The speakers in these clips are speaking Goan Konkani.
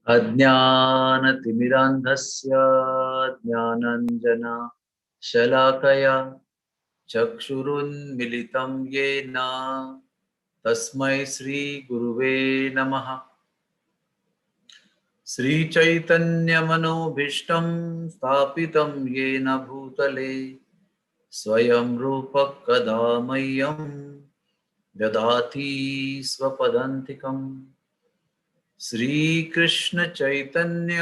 अज्ञानतिमिरान्धस्य ज्ञानाञ्जना शलाकया चक्षुरुन्मिलितं येन तस्मै श्री गुरुवे नमः। श्री चैतन्यमनोभीष्टं स्थापितं येन भूतले स्वयं रूपः कदा मह्यं ददाति स्वपदान्तिकम्। श्री कृष्ण चैतन्य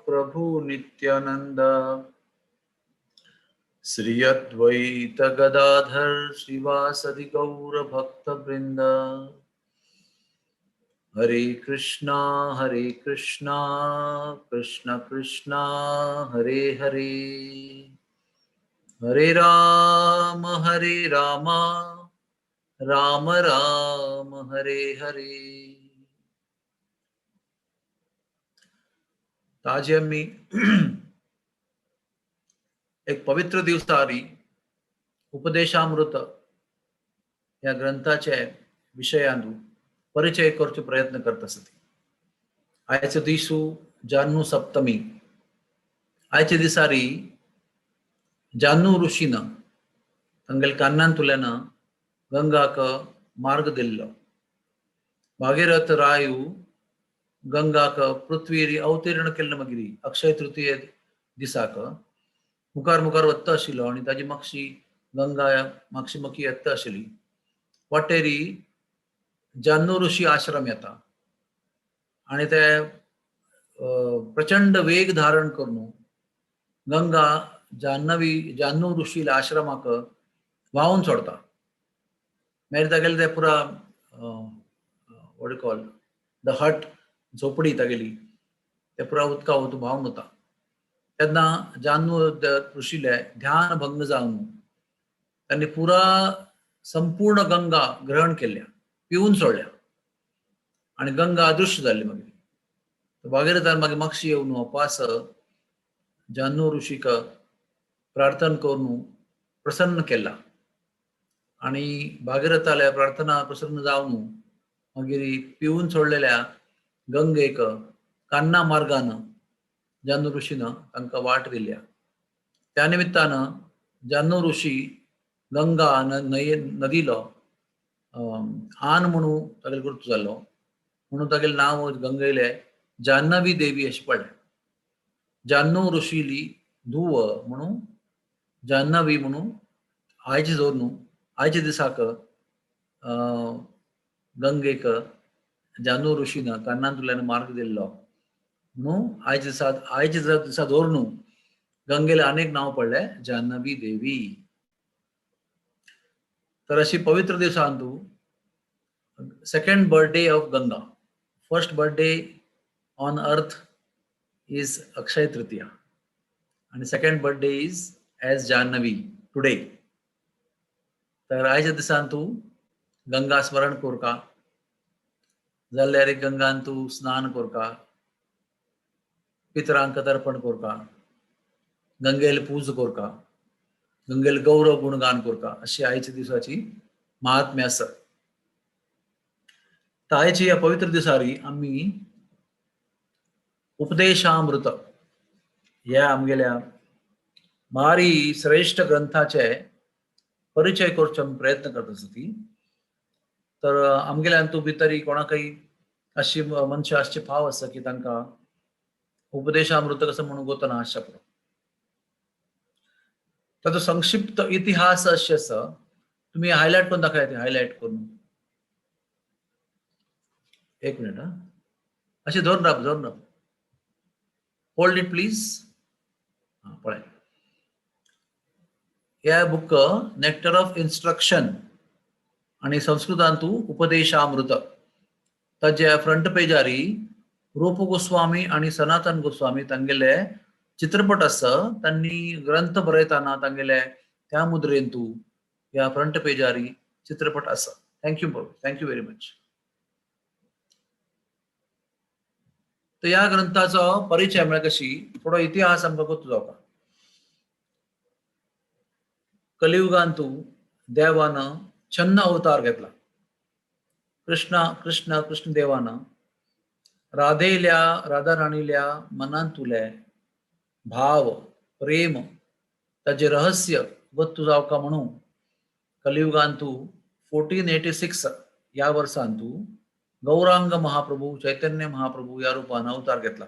प्रभु नित्यानंद श्री अद्वैत गदाधर श्रीवासदि गौर भक्त वृंद। हरे कृष्णा कृष्णा कृष्णा हरे हरे, हरे राम राम राम हरे हरे। ताजे आमी एक पवित्र दिवसारी उपदेशामृत ह्या ग्रंथाचे विशयांतु परिचय करचो प्रयत्न करता आसती। आयचो दिसू जान्हू सप्तमी। आयच्या दिसारी जान्हू ऋषीन तांगेले कान्नांतुल्यान गंगाक मार्ग दिल्लो। भागीरथ रायू गंगाक पृथ्वीर अवतीर्ण केल्लो मागीर अक्षय तृतीय दिसाक मुखार मुखार वत्ता आशिल्लो आनी ताजी मागशी गंगा मागशी मकी येता आशिल्ली। वाटेरी जान्हू ऋषी आश्रम येता आनी ते प्रचंड वेग धारण करून गंगा जान्हू ऋषीला आश्रमाक व्हांवून सोडता। मागीर तागेले ते पुरा what you call the hut झोपडी तागेली ते पुरा उदका वतून व्हांवन वता। तेन्ना जान्हू ऋषीले ध्यान भंग जावन तांणी पुरा संपूर्ण गंगा ग्रहण केल्या, पिवन सोडल्या आनी गंगा अदृश्य जाल्ली। मागीर भागीरथान मागीर मागशी येवन उपास जान्हू ऋषीक प्रार्थना करून प्रसन्न केला आनी भागीरथाल्या प्रार्थना प्रसन्न जावन मागीर पिवन सोडलेल्या गंगेक कान्ना मार्गान जान्हू ऋषीन तांकां वाट दिल्या। त्या निमित्तान जान्हू ऋषी गंगा न्हंये नदीलो आन म्हणून तागेलो गुर्त जालो म्हणून तागेलें नांव गंगेले जाह्नवी देवी अशें पडलें। जान्हू ऋषीली धुव म्हणून जाह्नवी म्हणून आयचे धरून आयच्या दिसाक गंगेक जान्हू ऋषीन कान्नांतुल्यान मार्ग दिल्लो म्हणून आयच्या दिसा धरून गंगेले अनेक नांव पडले जाह्नवी देवी। तर अशी पवित्र दिवसांतू Second birthday of Ganga, first birthday on earth is Akshaya Tritiya आणि second birthday is as Jahnavi today. तर आयच्या दिसान तू गंगा स्मरण कोरका, जाल्यार गंगान तू स्नान कोरका, पितरांक तर्पण कोरका, गंगेल पूज कोरका, गंगेल गौरव गुणगान कोरका, अशी आयच्या दिवसाची महात्म्य आसा। तर आयच्या ह्या पवित्र दिसारी आमी उपदेशामृत ह्या आमगेल्या भारी श्रेष्ठ ग्रंथाचे परिचय करचो आमी प्रयत्न करता आसती। तर आमगेल्यान तूं भितरी कोणाकय अशी मनशां आसचे फाव आसा की तांकां उपदेशामृत कसो म्हणून गोतना आसचें पुरो। ताचो संक्षिप्त इतिहास अशें आसा, तुमी हायलायट करून दाखयात, हायलायट करून एक मिनिट हा, अशें धरून राव, धरून राव, होल्ड it please. हा पळय, ह्या बुक नेक्टर ऑफ इन्स्ट्रक्शन आणि संस्कृतांतू उपदेशामृत ताज्या फ्रंट पेजारी रूप गोस्वामी आणि सनातन गोस्वामी तांगेले चित्रपट आसा। तांणी ग्रंथ बरयतना तांगेले त्या मुद्रेंतू ह्या फ्रंट पेजारी चित्रपट आसा। Thank you, thank you very much. तर ह्या ग्रंथाचो परिचय म्हळ्यार कशी थोडो इतिहास आमकां कोत्तो जावपा। कलियुगांतू देवान छन्न अवतार घेतला, कृष्ण कृष्ण कृष्ण देवान राधेल्या राधा राणील्या मनांतुले भाव प्रेम ताजे रहस्य गोत्तु जावका म्हणून कलियुगांतु 1486 या वर्सांतु गौरांग महाप्रभू चैतन्य महाप्रभू या रूपान अवतार घेतला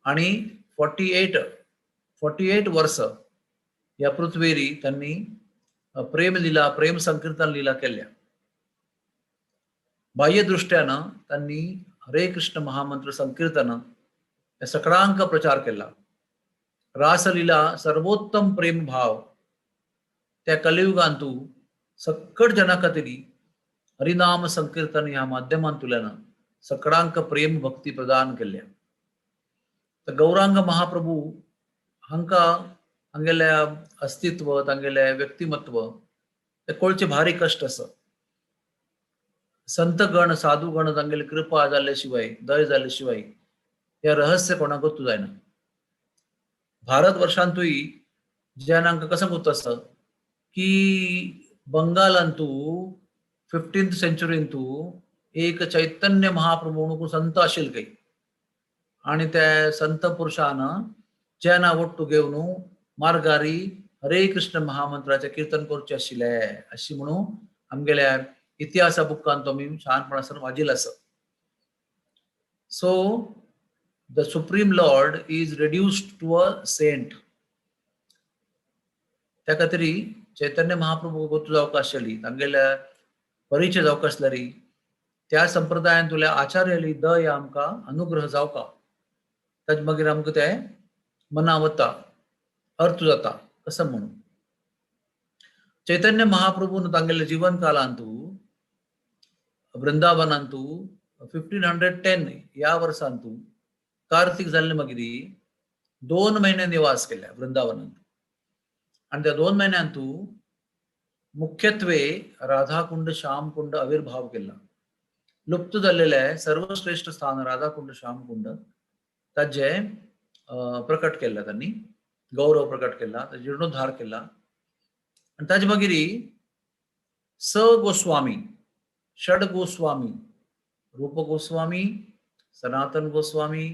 आणि 48 वर्स या पृथ्वेरी त्यांनी प्रेम लीला प्रेम संकीर्तन लीला केल्या. बाह्य दृष्ट्यानं त्यांनी हरे कृष्ण महामंत्र संकीर्तन या सकळांक प्रचार केला. रासलीला सर्वोत्तम प्रेम भाव त्या कलियुगांतू सक्कट जना खातीर हरिनाम संकीर्तन ह्या माध्यमांतुल्यान सकळांक प्रेम भक्ती प्रदान केल्या. तर गौरांग महाप्रभू हांकां हांगेल्या अस्तित्व तांगेलें व्यक्तिमत्व ते कळचें भारी कश्ट आसा. संतगण साधुगण तांगेली कृपा जाल्ले शिवाय दय जाल्ले शिवाय हे रहस्य कोणाक गोत्तू जायना. भारत वर्षांतूय जनांक कसं गोत्त आसा की बंगालांतू 15th सेंचुरींतू एक चैतन्य महाप्रभू म्हणून संत आशिल्ले काही आणि त्या संत पुरुषान जना ಒಟ್ಟು घेवन मार्गारी हरे कृष्ण महामंत्राचे कीर्तन करचे आशिल्ले अशी म्हणून आमगेल्या इतिहासा बुकान तो आमी शानपणासन वाजील आसा. So the supreme lord is reduced to a saint. त्या खातीर चैतन्य महाप्रभू गोतू जावंक आशिल्ली तांगेल्या परिचय जावंक आसल्यारी त्या संप्रदायांतल्या आचार्याली दया आमकां अनुग्रह जावका ताजे मागीर आमकां ते मना वता अर्थ जाता कसं म्हणून. चैतन्य महाप्रभून तांगेल्या जीवन कालांतू वृंदावनांतू 1510 ह्या वर्सांतू कार्तिक जाल्ले मागीर 2 महिने निवास केल्या वृंदावनांत आणि त्या 2 महिन्यांतू मुख्यत्वे राधाकुंड श्यामकुंड आविर्भाव केला. लुप्त जाल्लेले सर्वश्रेष्ठ स्थान राधाकुंड श्यामकुंड ताजे प्रकट केला त्यांनी गौरव प्रकट केला जीर्णोद्धार केला. आणि ताजे मागीर स गोस्वामी षड गोस्वामी रूप गोस्वामी सनातन गोस्वामी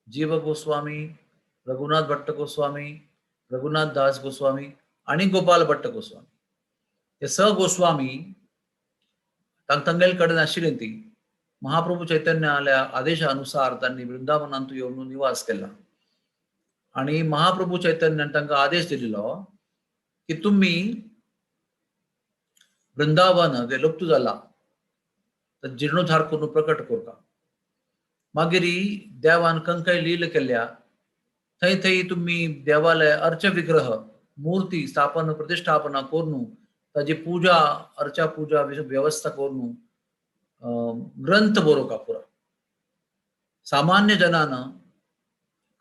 जीव गोस्वामी रघुनाथ भट्ट गोस्वामी रघुनाथ दास गोस्वामी आणि गोपाल भट्ट गोस्वामी हे स गोस्वामी तांगेल कडेन आशिल्ली ती महाप्रभू चैतन्याल्या आदेशानुसार त्यांनी वृंदावनांतू येवन निवास केला. आणि महाप्रभू चैतन्यान तांकां आदेश दिलेलो की तुम्ही वृंदावन ते लुप्त जाला तर जीर्णोद्धार करून प्रकट करता. मागीर देवान कंकय लील केल्या थंय थंय तुम्ही देवालय अर्च विग्रह मूर्ती स्थापन प्रतिष्ठापना करून ताजी पूजा अर्चा पूजा व्यवस्था करून ग्रंथ बरोवका पुरा सामान्य जनान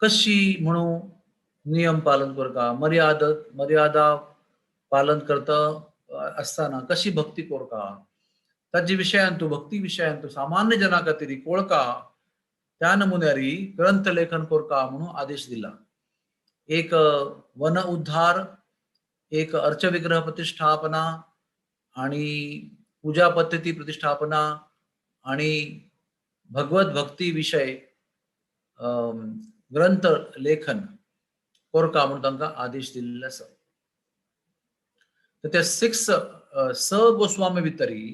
कशी म्हणून नियम पालन करका मर्यादा मर्यादा पालन करता असताना कशी भक्ती करका ताजे विशयांतू भक्ती विशयांतू सामान्य जना खातीर कोळका त्या नमुन्यारी ग्रंथ लेखन करका म्हणून आदेश दिला. एक वन उद्धार एक अर्चविग्रह प्रतिष्ठापना आणि पूजा पद्धती प्रतिष्ठापना आणि भगवत भक्ती विषय ग्रंथ लेखन कोरका म्हणून तांकां आदेश दिल्ले आसा. तर त्या 6 स गोस्वामी भितरी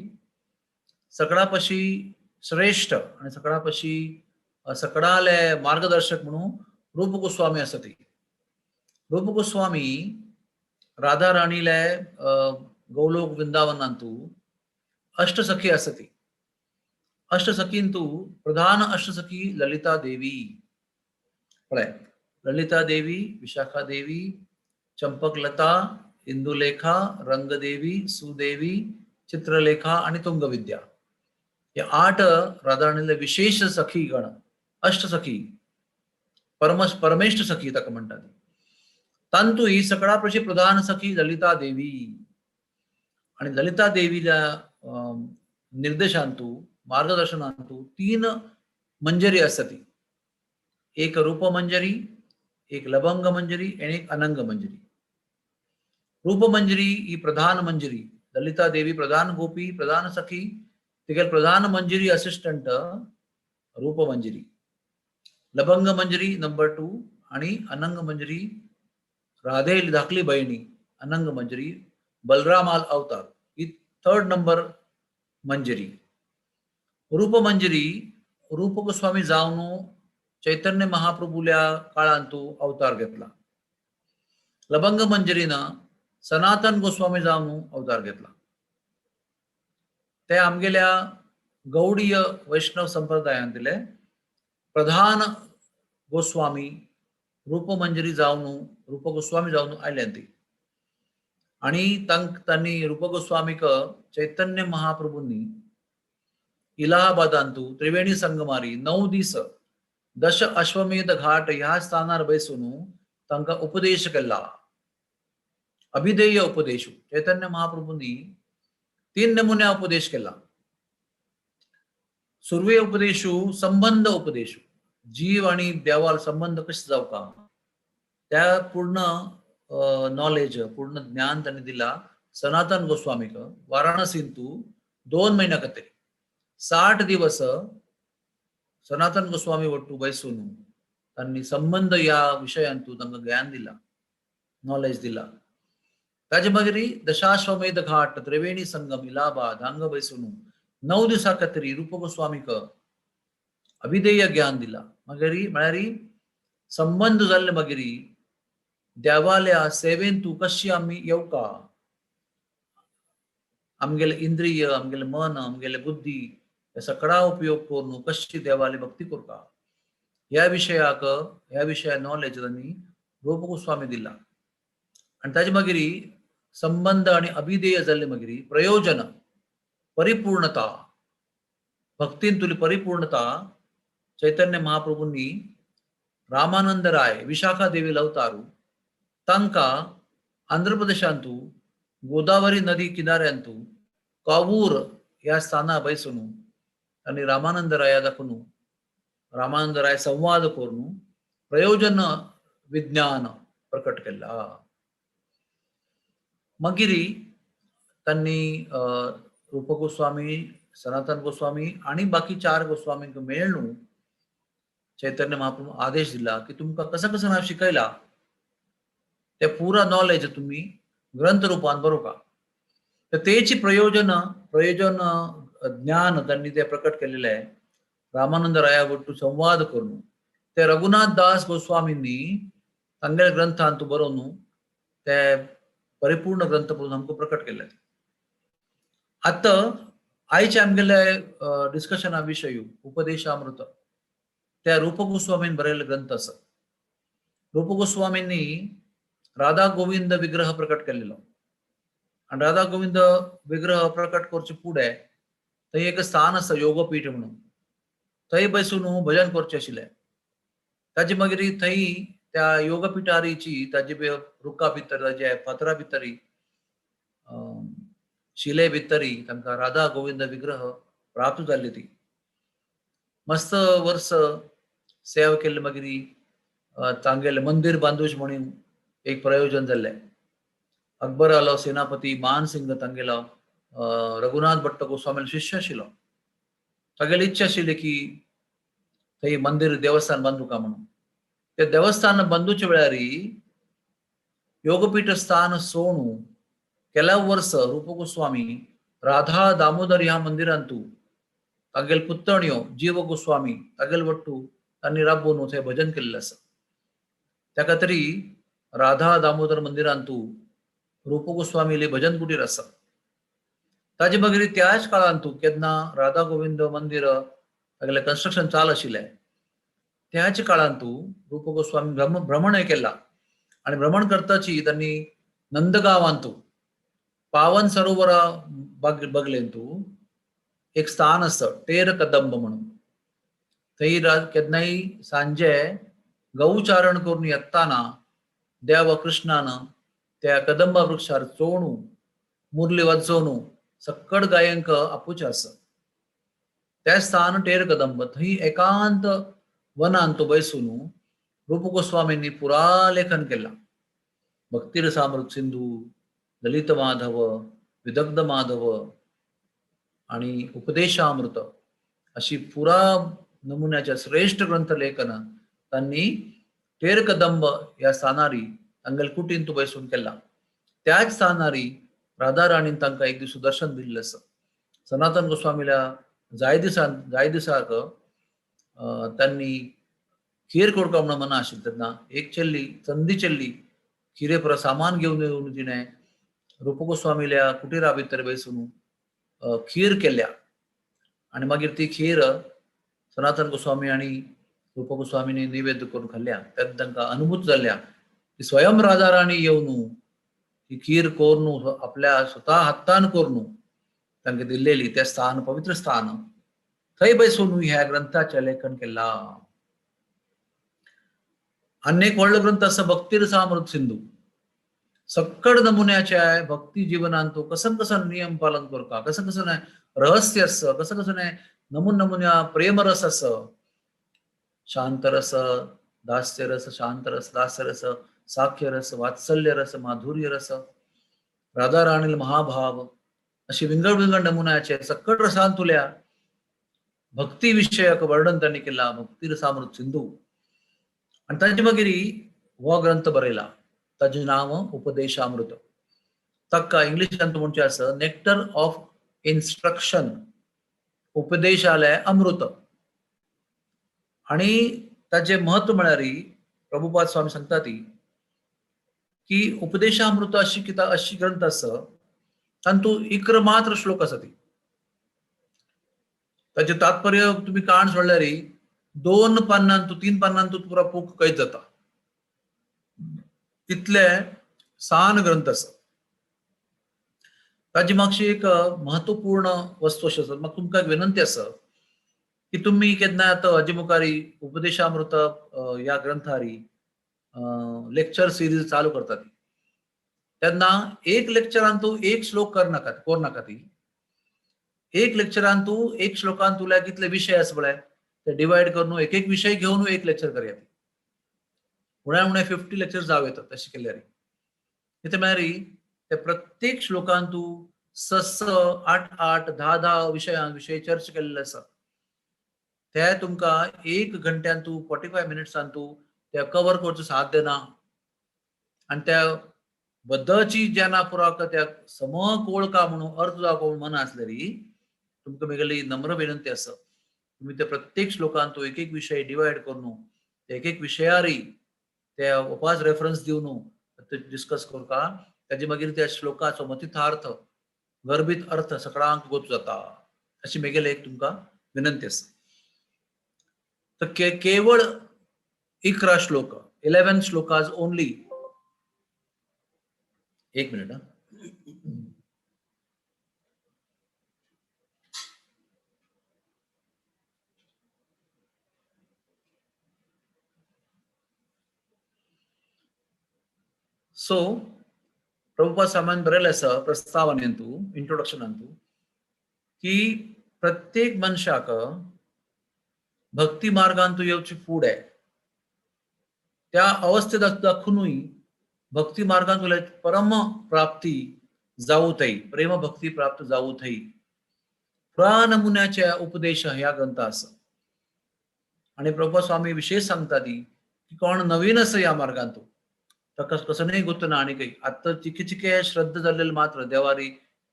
सगळ्यापशी श्रेष्ठ आणि सगळ्यापशी सगळ्याले मार्गदर्शक म्हणून रूप गोस्वामी आसा ती. रूप गोस्वामी राधा राणीले गौलोक वृंदावनांतू अष्टसखी आसती. अष्टसखींतू प्रधान अष्टसखी ललिता देवी पळय ललिता देवी विशाखा देवी चंपकलता इंदुलेखा रंगदेवी सुदेवी चित्रलेखा आणि तुंगविद्या हे 8 राधाराणीले विशेष सखी गण अष्टसखी परमेष्ट सखी ताका म्हणटात. तांतू ही सगळ्या प्रशी प्रधान सखी ललिता देवी आणि ललिता देवीला निर्देशांतू मार्गदर्शनांतू 3 मंजरी आसती. एक रूपमंजरी एक लवंग मंजरी आणि एक अनंग मंजरी. रूपमंजरी ही प्रधान मंजरी ललिता देवी प्रधान गोपी प्रधान सखी तिगेल प्रधान मंजरी असिस्टंट रूपमंजरी. लबंग मंजरी नंबर 2 आणि अनंग मंजरी राधे धाकली बहिणी अनंग मंजरी बलरामाल अवतार ही थर्ड नंबर मंजरी. रूपमंजरी रूप गोस्वामी जावन चैतन्य महाप्रभूल्या काळांतू अवतार घेतला. लबंग मंजरीनं सनातन गोस्वामी जावन अवतार घेतला. ते आमगेल्या गौडीय वैष्णव संप्रदायांतले प्रधान गोस्वामी रूपमंजरी जावन रूप गोस्वामी जावन आयल्यान ती आणि तांणी रूप गोस्वामीक चैतन्य महाप्रभूंनी इलाहाबादांतू त्रिवेणी संगमारी 9 दीस दश अश्वमेध घाट ह्या स्थानार बैसून तांकां उपदेश केला. अभिधेय उपदेश. चैतन्य महाप्रभूंनी 3 नमुन्या उपदेश केला. सुर्वे उपदेशू संबंध उपदेशू, जीव आणि देवाल संबंध कशे जावका त्या पूर्ण नॉलेज पूर्ण ज्ञान त्यांनी दिला सनातन गोस्वामीक वाराणसींतू 2 महिन्या खातीर 60 दिवस सनातन गोस्वामी वट्टू बैसून त्यांनी संबंध या विषयांतू तांकां ज्ञान दिला, नॉलेज दिला. ताजे मागीर दशाश्वमेध घाट त्रिवेणी संगम इलाहाबाद हांगा बैसून 9 दिसा खातीर रूप गोस्वामीक अभिधेय ज्ञान दिला. मागीर म्हळ्यार संबंध जाल्ले मागीर देवाल्या सेवेन तूं कशी आमी येवका, आमगेले इंद्रिय आमगेले मन आमगेले बुद्धी हे सगळा उपयोग करून कशी देवाली भक्ती करता ह्या विशयाक ह्या विशया नॉलेज तांणी रूप गोस्वामी दिला. आनी ताजे मागीर संबंध आनी अभिधेय जाल्ले मागीर प्रयोजन परिपूर्णता भक्तीन तुली परिपूर्णता चैतन्य महाप्रभूंनी रामानंद राय विशाखा देवी अवतारू तांकां आंध्र प्रदेशांतू गोदावरी नदी किनाऱ्यांतू कावूर ह्या स्थाना बैसून आनी रामानंद राया दाखोवन रामानंद राय संवाद करून प्रयोजन विज्ञान प्रकट केला. मागीर तांणी रूप गोस्वामी सनातन गोस्वामी आनी बाकी 4 गोस्वामींक मेळून चैतन्य महाप्रभू आदेश दिला की तुमकां कसं कसं हांव शिकयला ते पुरा नॉलेज तुम्ही ग्रंथ रूपान बरोवका. तर तेची प्रयोजन प्रयोजन ज्ञान त्यांनी ते प्रकट केलेले आहे रामानंद राया वट्टू संवाद करून ते रघुनाथ दास गोस्वामींनी तांगेल्या ग्रंथांत बरोवन ते परिपूर्ण ग्रंथ म्हणून आमकां प्रकट केले. आतां आयचे आमगेले डिस्कशना विशय उपदेशामृत त्या रूप गोस्वामीन बरयल्ले ग्रंथ आसा. रूप गोस्वामींनी राधा गोविंद विग्रह प्रकट केलेलो आनी राधा गोविंद विग्रह प्रकट करचे फुडें थंय एक स्थान आसा योगपीठ म्हणून थंय बसून भजन करचें आशिल्लें. ताजे मागीर थंय त्या योगपीठारीची ताजे रुखा भितर ताजे फातरा भितरी शिले भितरी तांकां राधा गोविंद विग्रह प्राप्त जाल्ली. ती मस्त वर्स सेवा केल्ले मागीर तांगेलें मंदीर बांदूच म्हणून एक प्रयोजन जाल्लें. अकबरालो सेनापती मानसिंग तांगेलो रघुनाथ भट्ट गोस्वामीलो शिष्य आशिल्लो. तागेली इच्छा आशिल्ली की थंय मंदीर देवस्थान बांदूका म्हणून. ते देवस्थान बांदूच्या वेळार योगपीठ स्थान सोणू केल्या वर्स रूप गोस्वामी राधा दामोदर ह्या मंदिरांतू तागेल पुत्तण्यो जीव गोस्वामी तागेल वट्टू तांणी राबोवन थंय भजन केल्लें आसा. त्या खातीर राधा दामोदर मंदिरांतू रूप गोस्वामीले भजन कुटीर आसा. ताजे मागीर त्याच काळांतू केन्ना राधा गोविंद मंदिर तागेलें कन्स्ट्रक्शन चालू आशिल्लें त्याच काळांतू रूप गोस्वामी भ्रमण केला आनी भ्रमण करताची तांणी नंदगांवांतू पावन सरोवरा बगलेंतू एक स्थान आसा टेर कदंब म्हणून थंय केन्नाय सांजे गौचारण करून येताना देव कृष्णान त्या कदंबा वृक्षार चोणू मुरली वाजोवन सक्कड गायंक आपोवचें आसा. त्या स्थान टेर कदंब थंय एकांत वनांत बैसून रूप गोस्वामींनी पुरा लेखन केलां. भक्तिरसामृत सिंधू, ललित माधव, विदग्ध माधव आणि उपदेशामृत अशी पुरा नमुन्याचे श्रेष्ठ ग्रंथ लेखन तांणी तेरकदंब ह्या स्थानारी तांगेले कुटींत बसून केला. त्याच स्थानारी राधा राणीन तांकां एक दीस दर्शन दिल्लें आसा. सनातन गोस्वामीला जाय दिसाक तांणी खीर कोडका म्हणून मना आशिल्लें तेन्ना एक चेल्ली चंदी चेल्ली खिरे पुरो सामान घेवन येवन तिणें रूप गोस्वामील्या कुटिरा भितर बसून खीर केल्या आनी मागीर ती खीर सनातन गोस्वामी आनी रूप गोस्वामीनी नैवेद्य करून खाल्ल्या. तेन्ना तांकां अनुभूत जाल्ल्या की स्वयं राधा राणी येवन ही खीर कोरून आपल्या स्वता हातान कोरून तांकां दिल्लेली ते स्थान पवित्र स्थान थंय बसून ह्या ग्रंथाचें लेखन केलां. आनी एक व्हडलो ग्रंथ आसा भक्तिरसामृत सिंधू. सक्कड नमुन्याच्या भक्ती जिवनान तो कसं कसं नियम पालन करता, कसं कसं रहस्य आसा, कसं कसं नमून नमुन्या प्रेमरस आसा, शांतरस, दास्यरस, शांतरस, दास्यरस, साख्यरस, वात्सल्यरस, माधुर्यरस, राधा राणील महाभाव अशी विंगड विंगड नमुन्याचे सक्कड रसांतुल्या भक्ती विषयक वर्णन त्यांनी केला भक्तिरसामृत सिंधू. आनी ताजे मागीर हो ग्रंथ बरयला ताजें नांव उपदेशामृत. ताका इंग्लिशांत म्हणचें आसा नेक्टर ऑफ इन्स्ट्रक्शन, उपदेशालय अमृत. आनी ताजें म्हत्व म्हळ्यार प्रभुपाद स्वामी सांगता ती की उपदेशामृत अशी किताब अशी ग्रंथ आसा तातूंत 11 मात्र श्लोक आसा. ती ताजें तात्पर्य तुमी काण सोडल्यार 2 पान्नांतू 3 पान्नांतू पुरा पूक कैद जाता, तितले सान ग्रंथ आसा. ताजी मातशी एक महत्वपूर्ण वस्तू अशी आसा. म्हाका तुमकां एक विनंती आसा की तुमी केन्ना आतां हाजे मुखारी उपदेशामृत ह्या ग्रंथारी लेक्चर सिरीज चालू करता ती तेन्ना एक लेक्चरान तूं एक श्लोक कर नाका ती एक लेक्चरान तूं एक श्लोकान तुला कितले विशय आसा पळय ते डिवायड करून एक एक विशय घेवन एक लेक्चर करया. उण्या उणे 50 लेक्चर जावं येतात तशें केल्यार. कितें म्हळ्यार ते प्रत्येक श्लोकान तूं 6 6 8 8 10 10 विशयां विशय चर्चा केल्ले आसा. ते तुमकां 1 घंट्यान तूं 45 मिनट्सान तूं ते कवर करचो साध्य ना. आनी त्या बद्दची जेन्ना पुराक त्या समकोळका म्हणून अर्थ जावपा म्हणून मना आसल्यार तुमकां म्हगेली नम्र विनंती आसा तुमी त्या प्रत्येक श्लोकान तो एक एक विशय डिवायड करून एक एक विशयारी ते उपास रेफरन्स दिवन ते डिस्कस करता. ताजे मागीर त्या श्लोकाचो मतितार्थ गर्भीत अर्थ सगळ्यांक गोत जाता अशी म्हगेली एक तुमकां विनंती आसा. तर केवळ 11 श्लोक, 11 श्लोकाज ओनली. एक मिनिट. सो प्रभुपाद सामान बरयलें आसा प्रस्तावनेंतू, इंट्रोडक्शनांतू की प्रत्येक मनशाक भक्ती मार्गांतू येवची फुडें त्या अवस्थेत दाखोवनूय भक्ती मार्गांतुले परम प्राप्ती जावू थंय, प्रेम भक्ती प्राप्त जावू थंय पुरा नमुन्याचे उपदेश ह्या ग्रंथ आसा. आनी प्रभुपाद स्वामी विशेष सांगता ती की कोण नवीन आसा ह्या मार्गांतू ताका कसं नाही गोत ना. आनी काही आत्ता चिके चिके श्रद्धा जाल्लेले मात्र देवारी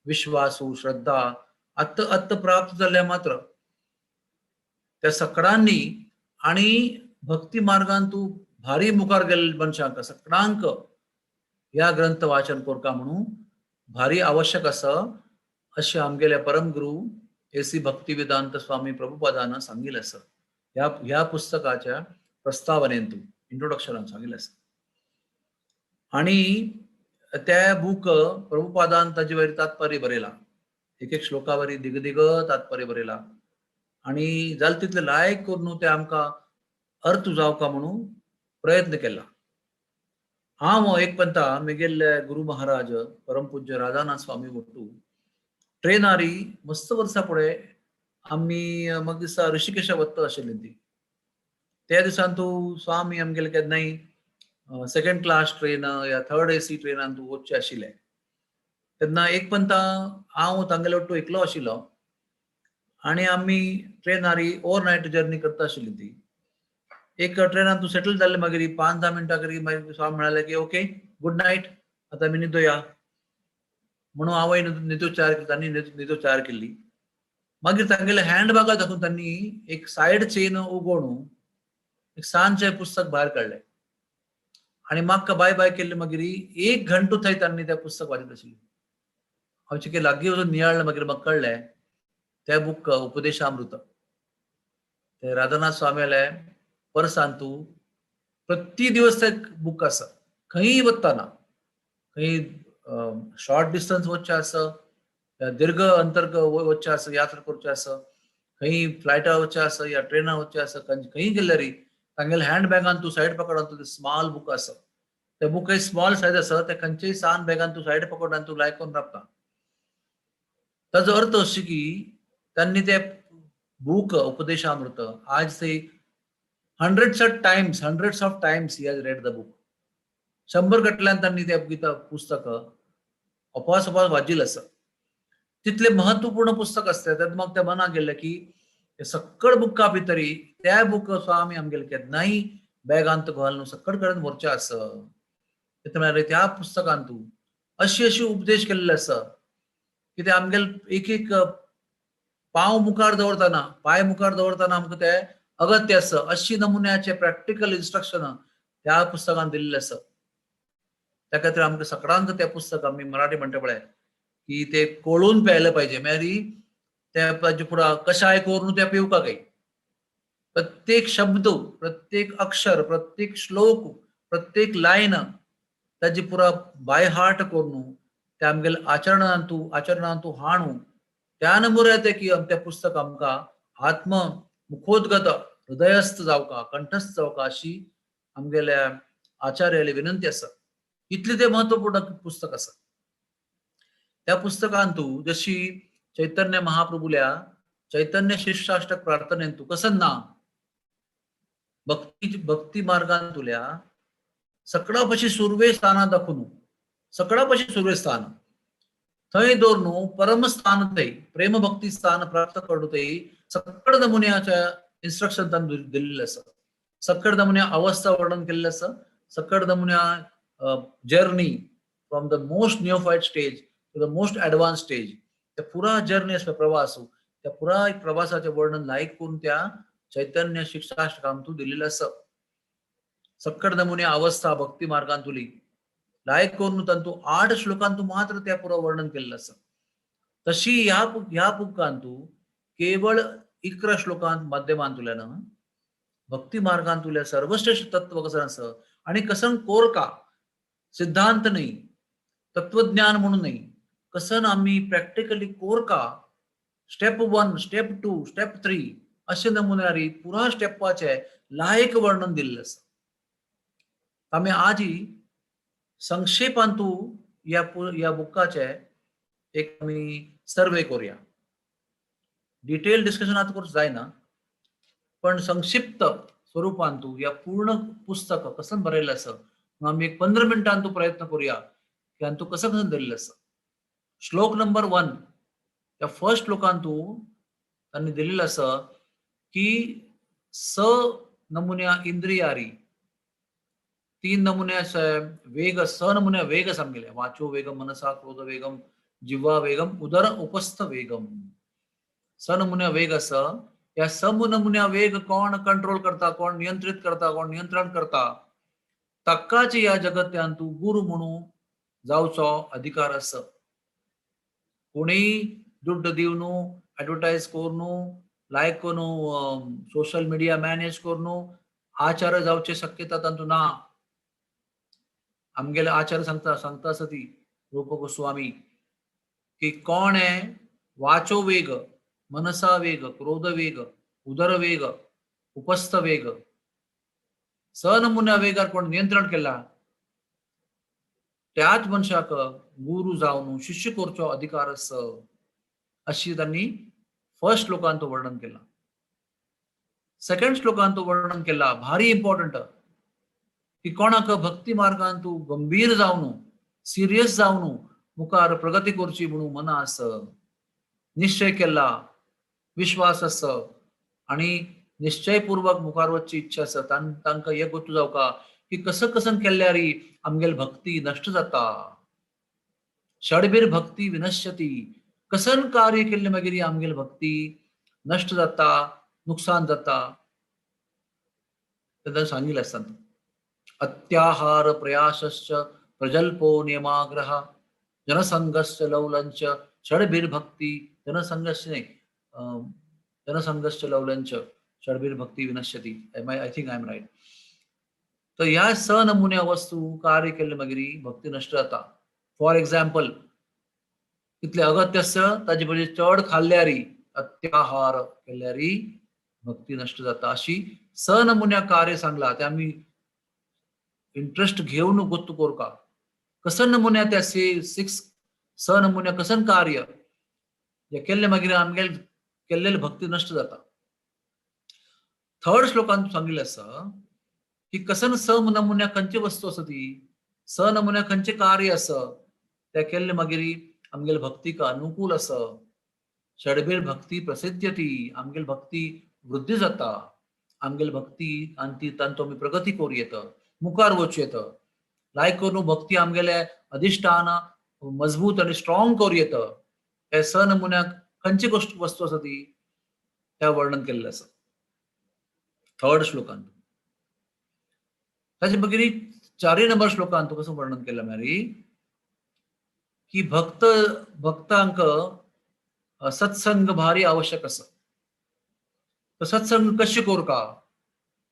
विश्वासू श्रद्धा आत्ता आत्ता प्राप्त जाल्ले मात्र त्या सकडांनी आणि भक्ती मार्गांतू भारी मुखार गेल्ले मनशांक सकडांक ह्या ग्रंथ वाचन करका म्हणून भारी आवश्यक आसा अशें आमगेल्या परमगुरू ए सी भक्तिवेदांत स्वामी प्रभुपादान सांगिल्लें आसा. ह्या पुस्तकाच्या प्रस्तावनेंतू इंट्रोडक्शनान सांगिल्लें आसा. आनी त्या बूक प्रभुपादान ताजे वयर तात्पर्य बरयला, एक एक श्लोकावरी दिग दिग तात्पर्य बरयला आनी जाल तितले लायक करून ते आमकां अर्थ जावका म्हणून प्रयत्न केला. हांव एक पंता म्हगेले गुरु महाराज परमपूज्य राधानाथ स्वामी वट्टू ट्रेनारी मस्त वर्सां फुडें आमी म्हाका दिसता ऋषिकेशा वता आशिल्ली ती. त्या दिसान तूं स्वामी आमगेले केन्नाय सेकंड क्लास ट्रेन या थर्ड एसी ट्रेनान तूं वचचें आशिल्लें. तेन्ना एक पंता हांव तांगेले वट्टू एकलो आशिल्लो आनी आमी ट्रेनार ओवरनायट जर्नी करता आशिल्ली ती. एक ट्रेनान तूं सेटल जाल्ले, मागीर 5-10 मिनटां करी मागीर स्वामी म्हणाले की ओके, गुड नायट, आतां आमी न्हिदोया म्हणून. हांवय न्हिदो तयार केली, तांणी न्हिदो तयार केल्ली. मागीर तांगेले हँड बॅगा दाखोवन तांणी एक सायड चेन उगोवन एक सान पुस्तक भायर काडलें आनी म्हाका बाय बाय केल्ले. मागीर एक घंटो थंय तांणी तें पुस्तक वाचत आशिल्लें. हांव चिके लागीं वचून नियाळ्ळें, मागीर म्हाका कळ्ळें, तें बूक उपदेशामृत. ते राधानाथ स्वामीले परसांतू प्रति दिवस ते बूक आसा. खंयी वतना, खंय शॉर्ट डिस्टन्स वचचें आसा, दीर्घ अंतर वचचें आसा, यात्रा करचें आसा, खंय फ्लायटार वचचें आसा या ट्रेनार वचचें आसा, खंय गेल्यार तांगेले हँड बॅगान तूं सायड पकडून तूं स्मॉल बूक आसा. ते बूक स्मॉल सायज आसा, ते खंयचेय सान बॅगान तूं सायड पकडून तूं लायक करून रावता. ताजो अर्थ अशी की त्यांनी ते बूक उपदेशामृत आज ते hundreds of times he has read the book. 100 गटल्यान त्यांनी ते गीता पुस्तक अपास अपास वाचिल्लें आसा. तितले महत्वपूर्ण पुस्तक आसता. तेन्ना मग त्या मनाक गेल्लें की हे सक्कड बुका भितरी त्या बूक स्वामी आमगेले केन्नाय बॅगांत घालून सक्कड कडेन व्हरचें आसा. म्हळ्यार त्या पुस्तकांतू अशी अशी उपदेश केल्ले आसा की ते आमगेले एक एक पांव मुखार दवरतना, पांय मुखार दवरतना आमकां ते अगत्य आसा. अशी नमुन्याचे प्रॅक्टिकल इन्स्ट्रक्शन त्या पुस्तकान दिल्लें आसा. त्या खातीर आमकां सगळ्यांक तें पुस्तक, आमी मराठी म्हणटा पळय की ते कोळून प्यायलं पाहिजे. म्हळ्यार त्या ताजे पुरा कशाय करून ते पिवका काही. प्रत्येक शब्द, प्रत्येक अक्षर, प्रत्येक श्लोक, प्रत्येक लायन ताजी पुरा बाय हार्ट करून ते आमगेले आचरणांतू हाणू त्या नंबर येते की त्या पुस्तक आमकां आत्म मुखोद्गत हृदयस्थ जावका, कंठस्थ जावका, अशी आमगेल्या आचार्याली विनंती आसा. इतले ते महत्वपूर्ण पुस्तक आसा. त्या पुस्तकांतू जशी चैतन्य महाप्रभुल्या चैतन्य शिष्याष्टक प्रार्थनेंतू कसं ना भक्ती भक्ती मार्गांतुल्या सकळा पशी सुर्वे स्थाना दाखोवन, सकळा पशी सुर्वे स्थान थंय दवरून परमस्थान थंय प्रेम भक्ती स्थान प्राप्त करून थंय सकळ नमुन्याच्या इन्स्ट्रक्शन तांणी दिल्लें आसा. सकळ नमुन्या अवस्था वर्णन केल्लें आसा. सकळ नमुन्या journey from the most neophyte stage to the most advance stage, त्या पुरा जर्नी आसा, प्रवास, त्या पुराय प्रवासाचें वर्णन लायक करून त्या चैतन्य शिक्षाष्टकांतू दिलेलं आसा. सक्कड नमुने अवस्था भक्ती मार्गांतुली लायक करून तांतू 8 श्लोकांतू मात्र त्या पुरा वर्णन केल्लें आसा. तशी ह्या पुस्तकांतू केवळ 11 श्लोकांत माध्यमांतुल्यान भक्ती मार्गांतुल्या सर्वश्रेष्ठ तत्व कसं आसा आणि कसं कोरका, सिद्धांत नाही, तत्वज्ञान म्हणून नाही, कसं आम्ही प्रॅक्टिकली कोरका, स्टेप 1, स्टेप 2, स्टेप 3 अशे नमुन्यारी पुरा स्टेपाचे लायक वर्णन दिल्लें आसा. आमी आजी संक्षेपांतू ह्या बुकाचे एक आमी सर्वे करूया. डिटेल डिस्कशन आतां करूंक जायना, पण संक्षिप्त स्वरूपांतू या पूर्ण पुस्तक कसं बरयलें आसा म्हणून आमी एक 15 मिनटांतू प्रयत्न करूया की हातूंत कसं कसं दिल्लें आसा. श्लोक नंबर 1, त्या फर्स्ट श्लोकांतू तांणी दिलेलं आसा की स नमुन्या इंद्रियारी, 3 नमुन्याचे वेग, स नमुन्या वेग सांगितले. वाचो वेगम, मनसा क्रोध वेगम, जिव्हा वेगम, उदर उपस्थ वेगम. स नमुन्या वेग आसा. ह्या स नमुन्या वेग कोण कंट्रोल करता, कोण नियंत्रित करता, कोण नियंत्रण करता, ताकाच ह्या जगत्यांतू गुरु म्हणून जावचो अधिकार आसा. कोणीय दुड्ड दिवन, ऍडवर्टायज करून, लायक करून, सोशल मिडिया मॅनेज करून आचार्य जावचे शक्यता तांतू ना. आमगेले आचार्य सांगता सांगता आसा ती रूप गोस्वामी की कोण आहे वाचो वेग, मनसा वेग, क्रोध वेग, उदर वेग, उपस्थ वेग, स नमुन्या वेगार कोण नियंत्रण केला त्याच मनशाक गुरु जावन शिष्य करचो अधिकार आसा, अशी तांणी फर्स्ट श्लोकांत वर्णन केला. सेकंड श्लोकांत वर्णन केला, भारी इम्पॉर्टंट, की कोणाक भक्ती मार्गान तूं गंभीर जावन, सिरियस जावन मुखार प्रगती करची म्हणून मना आस, निश्चय केला, विश्वास आसा आनी निश्चयपूर्वक मुखार वचची इच्छा आसा, तांकां हें गोत्तू जावका की कसं कसं केल्यारी आमगेली भक्ती नश्ट जाता. षडबीर भक्ती विनश्यती, कसन कार्य केल्ले मागीर आमगेली भक्ती नश्ट जाता, नुकसान जाता. तेन्ना सांगिल्लें आसता अत्याहार प्रयासश्च प्रजल्पो नियमाग्रह जनसंघश्च लौलंच षडबीर भक्ती जनसंघश्च न्ही जनसंघश्च लौलंच षडबीर भक्ती विनश्यती. I think I am right. तर ह्या स नमुन्या वस्तू कार्य केल्ले मागीर भक्ती नश्ट जाता. फॉर एग्जाम्पल, कितले अगत्य आसा ताजे बरोबर चड खाल्ल्यारी, अत्याहार केल्यारी भक्ती नश्ट जाता. अशी स नमुन्या कार्य सांगला ते आमी इंट्रस्ट घेवन गोत्तू कोरका. कसन नमुन्या त्या सिक्स स नमुन्या कसन कार्य जे केल्ले मागीर आमगेले केल्लेले भक्ती नश्ट जाता. थर्ड श्लोकांत सांगिल्लें आसा की कसन स नमुन्या खंयची वस्तू आसा ती, स नमुन्या खंयचें कार्य आसा त्या केल्ले मागीर आमगेले भक्तीक अनुकूल आसा. षडबीर भक्ती प्रसिद्ध्यती, आमगेली भक्ती वृद्धी जाता, आमगेली भक्ती आनी ती तांचो आमी प्रगती करूं येता, मुखार वचूं येता. लायक करून भक्ती आमगेले अधिश्ठान मजबूत आनी स्ट्रॉंग करूं येता. हे स नमुन्याक खंयची गोश्ट वस्तू आसा ती त्या वर्णन केल्लें आसा थर्ड श्लोकांत. ताचे मागीर चारय नंबर श्लोकांत कसो वर्णन केलां म्हळ्यार की भक्त भक्तांक सत्संग भारी आवश्यक आसा. तर सत्संग कशें कोरका,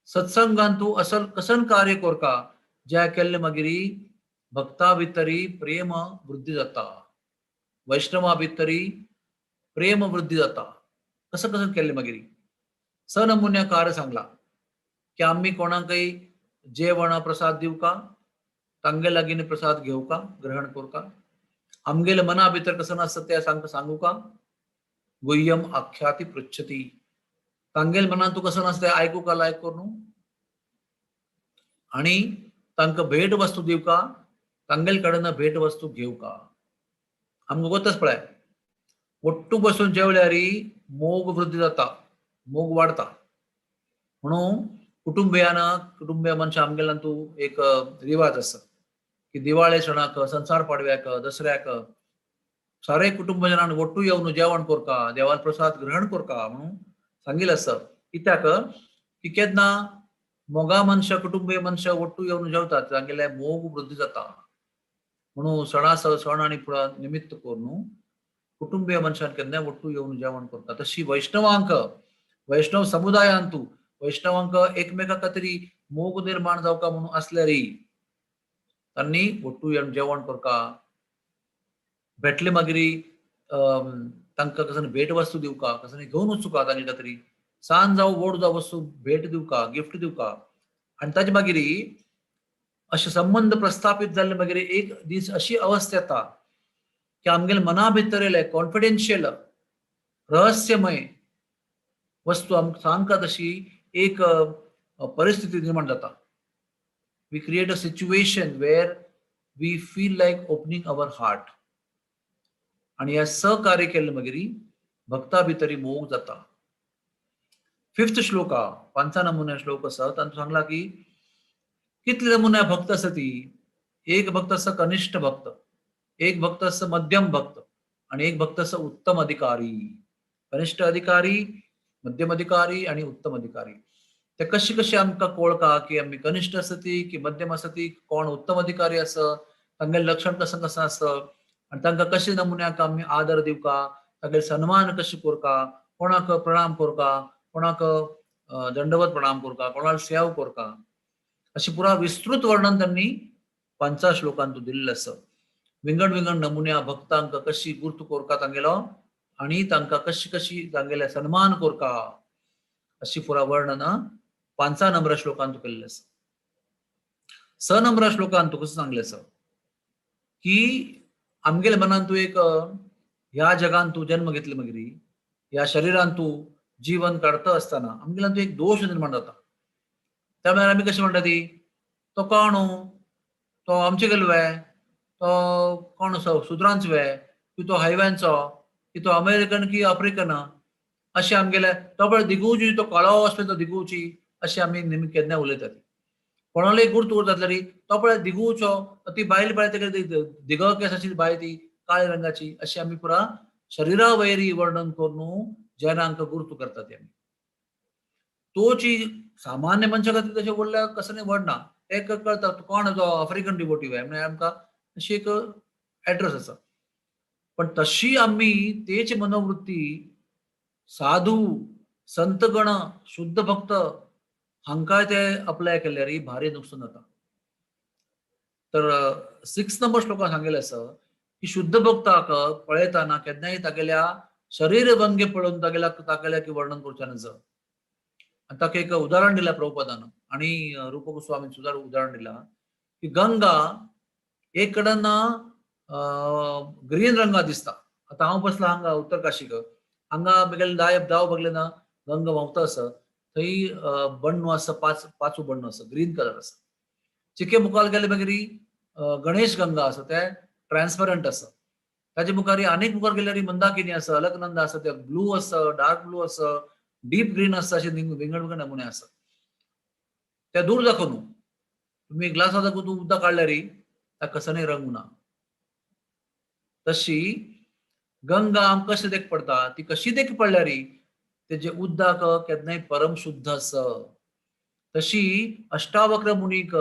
सत्संगान तूं असल कसन कार्य कोरका ज्या केल्ले मागीर भक्ता भितरी प्रेम वृद्धी जाता, वैष्णवा भितरी प्रेम वृद्धी जाता. कसं कसं केल्ले मागीर स नमुन्या कार्य सांगला की आमी कोणाकय जेवण प्रसाद दिवका, तांगे लागीं प्रसाद घेवका, ग्रहण कोरका, आमगेले मना भितर कसं आसता तें सांगूका, गुह्यम आख्याति पृच्छती, तांगेले मनान तूं कसं आसता तें आयकूका लायक करून, आनी तांकां भेट वस्तू दिवका, तांगेले कडेन भेट वस्तू घेवका. आमकां गोतच पळय ಒಟ್ಟು बसून जेवल्यारी मोग वृद्धी जाता, मोग वाडता. म्हणून कुटुंबियान कुटुंबीय मनशां आमगेल्यान तूं एक रिवाज आसा की दिवाळे सणाक, संसार पाडव्याक, दसऱ्याक सारे कुटुंब जनान ಒಟ್ಟು येवन जेवण कोरका, देवाल प्रसाद ग्रहण कोरका म्हणून सांगिल्लें आसा. कित्याक की केन्ना मोगा मनशां कुटुंबीय मनशां ಒಟ್ಟು येवन जेवतात तांगेले मोग वृद्धी जाता. म्हणून सणा सण आनी निमित्त करून कुटुंबीय मनशान केन्नाय ಒಟ್ಟು येवन जेवण करता. तशी वैष्णवांक वैष्णव समुदायांतू वैष्णवांक एकमेका खातीर मोग निर्माण जावका म्हणून आसल्यारी तांणी ಒಟ್ಟು येवन जेवण करका, भेटले मागीर तांकां कसली भेट वस्तू दिवका, कसली घेवन वचुका, तांचे खातीर सान जावं व्हड जावं वस्तू भेट दिवका, गिफ्ट दिवका. आनी ताजे मागीर अशे संबंद प्रस्थापीत जाल्ले मागीर एक दीस अशी अवस्था येता की आमगेले मना भितर कॉन्फिडेन्शियल रहस्यमय वस्तू आमकां सांगता तशी एक परिस्थिती निर्माण जाता. We create a situation where we feel like opening our heart. आनी ह्या सहकार्य केल्ले मागीर भक्ता भितरी मोग जाता. फिफ्थ श्लोका, पांचा नमुन्या श्लोक आसा, तातूंत सांगला की कितले नमुन्या भक्त आसा ती. एक भक्त आसा कनिष्ठ भक्त, एक भक्त आसा मध्यम भक्त आणि एक भक्त आसा उत्तम अधिकारी. कनिष्ठ अधिकारी, मध्यम अधिकारी आणि उत्तम अधिकारी. ते कशी कशी आमकां कळका की आमी कनिष्ठ आसा ती की मध्यम आसा ती, कोण उत्तम अधिकारी आसा, तांगेलें लक्षण कसं कसं आसा आनी तांकां कशे नमुन्याक आमी आदर दिवका, तांगेले सन्मान कशें करका, कोणाक प्रणाम करका, कोणाक दंडवत प्रणाम करका, कोणाक सेव करका, अशें पुरा विस्तृत वर्णन त्यांनी पांचा श्लोकांत दिल्लें आसा. विंगड विंगड नमुन्या भक्तांक कशी गुर्त करका तांगेलो आनी तांकां कशी कशी तांगेले सन्मान करका, अशी पुरा वर्णन पांचा नंबर श्लोकांत केल्लें आसा. स नंबर श्लोकांत कसं सांगलें आसा की आमगेले मनान तूं एक ह्या जगान तूं जन्म घेतले मागीर ह्या शरीरान तूं जीवन काडता आसतना आमगेल्यान तूं एक दोश निर्माण जाता. त्या वेळार आमी कशें म्हणटा ती, तो कोण, तो आमचे गेलो वे, तो कोण असो सुद्रांचो वे, की तो हायव्यांचो, की तो अमेरिकन की आफ्रिकन, अशें आमगेले तो पळय दिगुची तो काळो आसलो तो दिगुची अशें आमी नेहमी केन्ना उलयतात. कोणाले गुर्त उरता तो पळय दिगुचो ती बायल पळय तेगे दिग केस आशिल्ली बायल ती काळ्या रंगाची अशें आमी पुरा शरीरा वैरी वर्णन करून जनांक गुर्त करतात आमी. तोची सामान्य मनशा खातीर तशें उरल्यार कसं न्ही व्हडना एक कळटा कोण जो आफ्रिकन डिवोटी म्हळ्यार आमकां अशी एक एड्रेस आसा. पण तशी आमी तेच मनोवृत्ती साधू संतगण शुद्ध भक्त हांकां ते अप्लाय केल्यार भारी नुकसान जाता. तर 6 नंबर श्लोकान सांगिल्लें आसा की शुद्ध भक्ताक पळयतना केन्नाय तागेल्या शरीर भंगी पळोवन तागेल्या तागेल्या की वर्णन करचें नज. आनी ताका एक उदाहरण दिलां प्रभुपादान आनी रूप गोस्वामीन सुद्दां उदाहरण दिलां की गंगा एक कडेन ग्रीन रंगा दिसता. आतां हांव बसला हांगा उत्तर काशीक, हांगा म्हगेले दाय दाव बगले ना गंगा व्हांवता आसा, थंय बण्णो आसा, पांचवो बण्णो आसा, ग्रीन कलर आसा. चिके मुखार गेले मागीर गणेश गंगा आसा, ते ट्रान्सपरंट आसा. ताजे मुखार आनीक मुखार गेल्यार मंदाकिनी आसा, अलकनंदा आसा, ते ब्लू आसा, डार्क ब्लू आसा, डीप ग्रीन आसा, अशे विंगड विंगड नमुने आसा. ते दूर दाखोव न्हू, तुमी ग्लासा दाखोवन तूं उदक काडल्यार ताका कसो रंग ना. तशी गंगा आमकां कशी देख पडटा, ती कशी देख पडल्यार तेजे उदक केन्नाय परम शुद्ध आसा. तशी अष्टावक्र मुनीक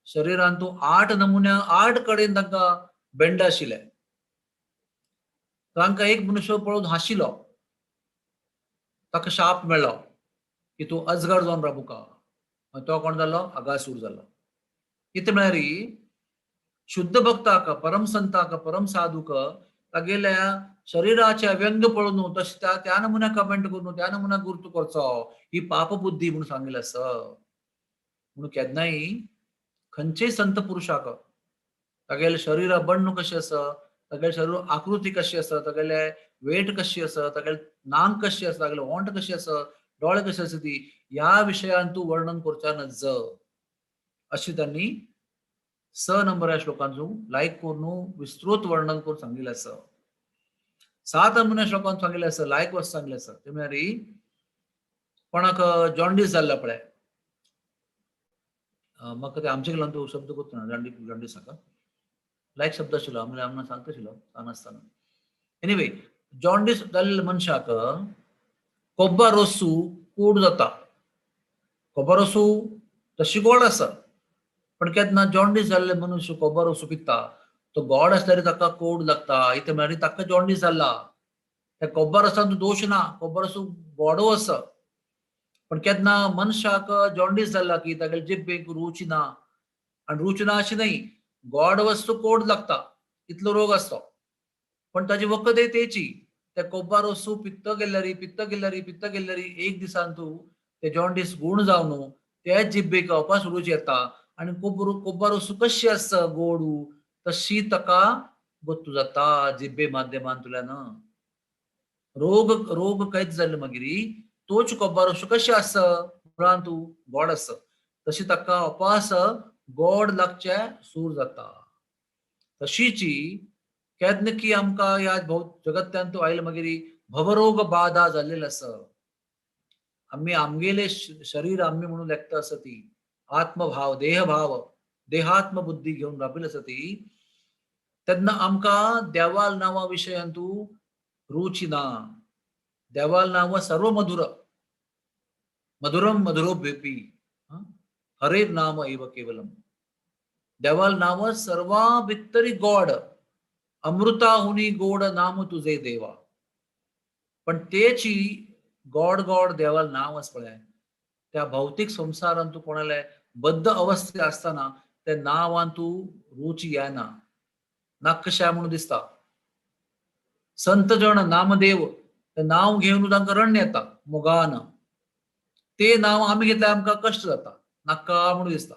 शरीरान तूं 8 नमुन्या 8 कडेन तांकां बेंड आशिल्ले. तांकां एक मनुष्य पळोवन हांशिलो, ताका शाप मेळ्ळो की तूं अजगर जावन राबुका. तो कोण जालो? अगासूर जालो. कितें म्हळ्यार शुद्ध भक्ताक, परम संताक, परम साधूक तागेल्या शरीराचे व्यंग पळोवन तशें त्या नमुन्या कमेंट करून त्या नमुन्या गुर्त करचो ही पापबुद्धी म्हणून सांगिल्लें आसा. म्हणून केन्नाय खंयचेय संत पुरुशाक तागेले शरीरा बण्ण कशें आसा, तागेले शरीर आकृती कशी आसा, तागेले वेट कशी आसा, तागेले नांग कशी आसा, तागेले ओंठ कशी आसा, डोळे कशे आसा, ती ह्या विशयान तूं वर्णन करच्या नज अशी त्यांनी 6 नंबर ह्या श्लोकांचो लायक करून विस्तृत वर्णन करून सांगिल्लें आसा. 7 नंबर श्लोकान सांगिल्लें आसा, लायक वस्त सांगिल्लें आसा. ते म्हळ्यार कोणाक जॉन्डीस जाल्ला पळय, म्हाका ते आमचे कडल्यान तो शब्द कोत्ता ना, जॉन्डीस हाका लायक शब्द आशिल्लो, आमी आमकां सांगता आशिल्लो ल्हान आसतना. एनिवे, जॉन्डीस जाल्ल्या मनशाक कोब्बा रोसू कोड जाता. कोब्बा रोसू तशी गोड आसा, पण केन्ना जॉन्डीस जाल्ले मनुष्य कोब्बा रोसू पिता तो गोड आसल्यार ताका कोड लागता. इतलें म्हळ्यार ताका जॉन्डीस जाला, त्या कोब्बा रोसान दोश ना, कोब्बा रोसू गोडो आसा. पण केन्ना मनशाक जॉन्डीस जाला की तागेले जिब्बेक रुची ना, आनी रुची ना अशी न्हय, गोड वस्तू कोड लागता, इतलो रोग आसता. पण ताजी वखद तेची, त्या कोब्बा रोसू पित्त गेल्यारी पित्त गेल्यारी पित्त गेल्यारी एक दिसान तूं ते जॉन्डीस गुण जावन त्या जिब्बेक अपास रुच येता. आनी कोब्बा रोसू कशी आसता गोडू तशी ताका गोत्तू जाता जिब्बे माध्यमांतल्यान. रोग रोग कैद जाल्ले मागीर तोच कोब्बा रोसू कशी आसता मुळान तूं गोड आसता, तशी ताका अपास गोड लागचे सूर जाता. तशीची केन्ना की आमकां ह्या भोव जगत्यान तूं आयले मागीर भवरोग बाधा जाल्लेली आसा. आमी आमगेले शरीर आमी म्हणून लेखता आसा ती आत्मभाव देहभाव देहात्म बुद्धी घेवन राबिल्ली आसा ती, तेन्ना आमकां देवाल नांवा विशयान तूं रुची ना. देवाल नांव सर्व मधुर मधुरम मधुरोभ्यपी हरेर नाम एव केवलम. देवाल नांव सर्वा भितरी गोड, अमृताहुनी गोड नाम तुझे देवा. पण तेची गोड गोड देवाल नांव आसा पळय, त्या भौतीक संवसारान तूं कोणाले बद्ध अवस्थेत आसतना त्या नांवान तूं रुची येना, नाकशा म्हणून दिसता. संत जण नामदेव ते नांव घेवन तांकां रण्य येता मोगान, ते नांव आमी घेतल्यार आमकां कश्ट जाता, नाका म्हणून दिसता.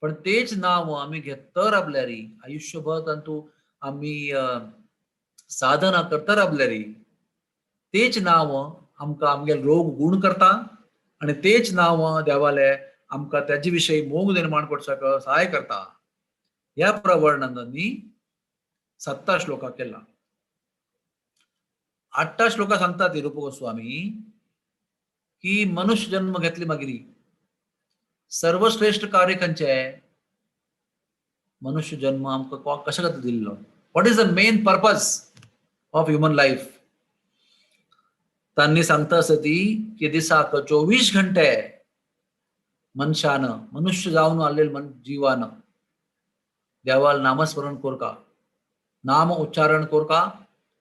पण तेच नांव आमी घेत राबल्यार आयुष्यभर तातूंत आमी साधना करता राबल्यार तेच नांव आमकां आमगे रोग गुण करता आनी तेच नांव देवाले आमकां तेजे विशयी मोग निर्माण करच्याक सहाय करता. ह्या प्रवर्णनांनी 7 श्लोका केला. आठटा श्लोका सांगता ती रूप गोस्वामी की मनुष्य जन्म घेतली मागीर सर्वश्रेष्ठ कार्य खंयचें? मनुष्य जन्म आमकां कशा खातीर दिल्लो? What is the main purpose of human life? तांणी सांगता आसा ती की दिसाक 24 घंटे मनशान, मनुष्य जावन आल्लेले मन जीवान देवाल नामस्मरण कोरका, नाम उच्चारण कोरका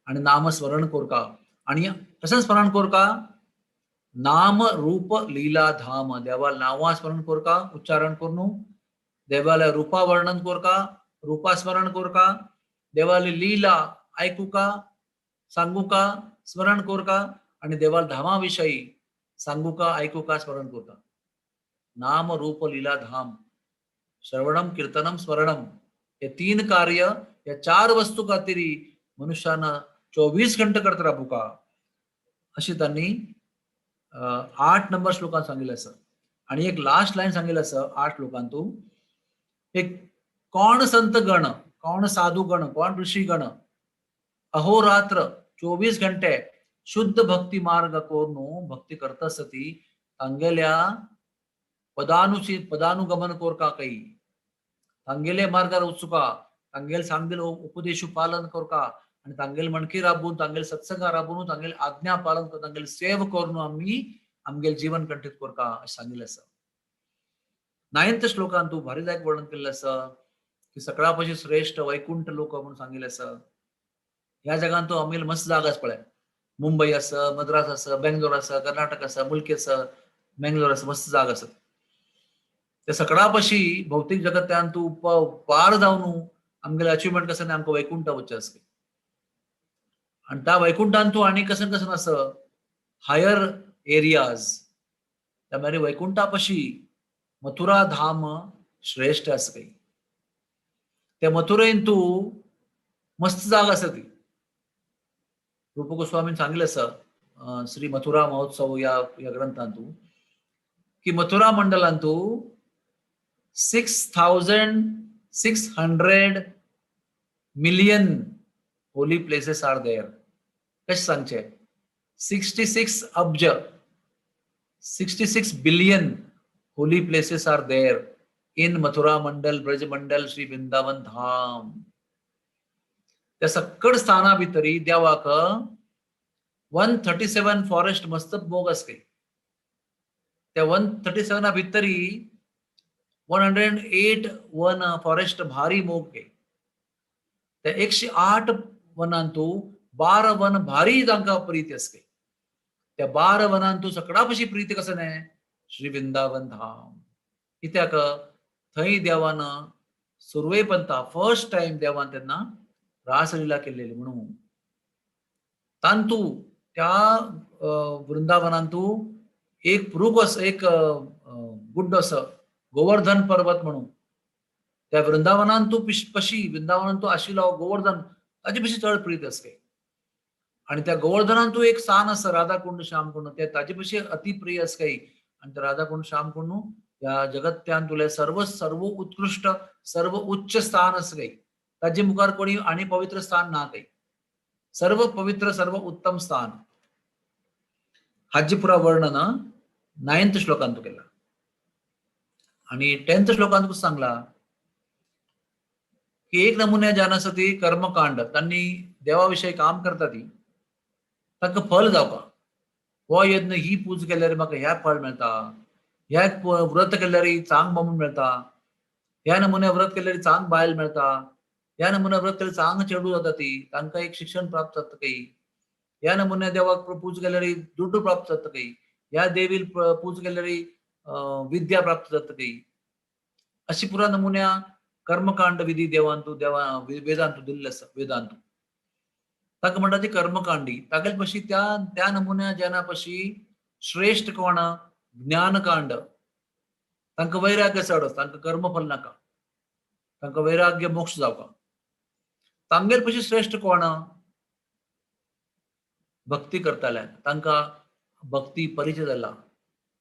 आणि नामस्मरण कोरका. आणि कसं स्मरण कोरका? नाम रूप लीला धाम. देवाल नावा स्मरण कोरका, उच्चारण करून देवाला रूपा वर्णन कोरका, रूपा स्मरण कोरका, देवाली लीला ऐकू का, सांगू का, स्मरण कोरका आणि देवाल धामाविषयी सांगू का, ऐकू का, स्मरण कोरका. नाम रूप लीला धाम, श्रवणम कीर्तनम स्मरणम, हे तीन कार्य या चार वस्तू खातीर मनुष्यानं 24 घंटे करत राबू का, अशी त्यांनी 8 नंबर श्लोकात सांगितलं असं. आणि एक लास्ट लाईन सांगितलं असं 8 श्लोकांतू, एक कोण संत गण, कोण साधू गण, कोण ऋषी गण अहोरात्र 24 घंटे शुद्ध भक्ती मार्ग कोरनु भक्ती करत सती तांगेल्या पदानुसी पदानुगमन कोरका, काही तांगेले मार्गार वचुका, तांगेल सांगदिल उपदेशु पालन कोरका आणि तांगेल मणकी राबून, तांगेल सत्संगा राबून, तांगेल आज्ञा पालन करून, तांगेल सेव करून आम्ही आमगेल जीवन कंठित कोरका अशें सांगिल्लें आसा. नायन्थ श्लोकान तूं भारी जायक वर्णन केल्लें आसा की सगळ्या पशी श्रेष्ठ वैकुंठ लोक म्हणून सांगिल्लें आसा. ह्या जगान तो आमगेल मस्त जागा आसा पळय, मुंबई आसा, मद्रास आसा, बेंगलोर आसा, कर्नाटक आसा, मुल्की आसा, मेंगलोर आसा, मस्त जागा आसा. त्या सगळ्या पशी भौतिक जगत्यान तूं पार जावन आमगेले अचिव्हमेंट कसं आमकां वैकुंठा वचचें आसा. आणि त्या वैकुंठान तूं आनी कसं कसं आसा हायर एरियाज, त्या मागीर वैकुंठा पशी मथुरा धाम श्रेष्ठ आसा काही. त्या मथुरेन तूं मस्त जागा आसा ती. रूप गोस्वामीन सांगितलं आसा श्री मथुरा महोत्सव या या ग्रंथांतू की Mathura मंडलांतू 6600 million holy places are there. कशें सांगचें? 66 अब्ज, 66 billion holy places are there in Mathura Mandal, Braj Mandal, Shri Vrindavan Dham. त्या सक्कड स्थाना भितरी देवाक 137 फॉरेस्ट मस्त मोग आसले. त्या 137 भितरी 108 वन फॉरेस्ट भारी मोग के. त्या 108 वनांतू 12 वन भारी तांकां प्रीती आसले. त्या 12 वनांतू सगळ्या पशी प्रीती कसं न्हय? श्री वृंदावन धाम. कित्याक थंय देवान सुरवे पंता फर्स्ट टाइम देवान तेन्ना रासलीला केलेली म्हणून तांतू त्या वृंदावनांतू एक रूख आसा, एक गुड्डो आसा, गोवर्धन पर्वत म्हणून. त्या वृंदावनांतू पशी वृंदावनांतू आशिल्लो गोवर्धन ताजे पशी चड प्रीत आसले. आणि त्या गोवर्धनांतू एक स्थान आसा राधाकुंड श्यामकुंड, ते ताजे पशी अतिप्रिय आसले. आणि त्या राधाकुंड श्यामकुंड ह्या जगत्यान तुले सर्व सर्व उत्कृष्ट सर्व उच्च स्थान आसले. ताजे मुखार कोणी आनी पवित्र स्थान ना काही, सर्व पवित्र सर्व उत्तम स्थान. हाजी पुरा वर्णन नायन्थ श्लोकांत केला. आणि 10th श्लोकांत कसं सांगला की एक नमुन्या जानासाठी कर्मकांड त्यांनी देवाविषयी काम करता ती तांकां फल जावपा, हो यज्ञ ही पूज केल्यार म्हाका ह्या फळ मेळटा, ह्या व्रत केल्यार चांग बामून मेळटा, ह्या नमुन्या व्रत केल्यार चांग बायल मेळटा, ह्या नमुन्या व्रत केल्यार चांग चेडू जाता ती, तांकां एक शिक्षण प्राप्त जाता काही, ह्या नमुन्या देवाक पूज केल्यार दुड्डू प्राप्त जाता काही, ह्या देवील पूज केल्यार विद्या प्राप्त जाता काही, अशी पुरा नमुन्या कर्मकांड विधी देवांतू देवा वेदांतू दिल्ले आसा. वेदांतू ताका म्हणटा ती कर्मकांडी. तागेले पशी त्या त्या नमुन्या जना पशी श्रेष्ठ कोण? ज्ञानकांड. तांकां वैराग्य चड आसा, तांकां कर्मफल नाका, तांकां वैराग्य मोक्ष जावपा. तांगेर पशी श्रेष्ठ कोण? भक्ती करताले, तांकां भक्ती परिचय जाला,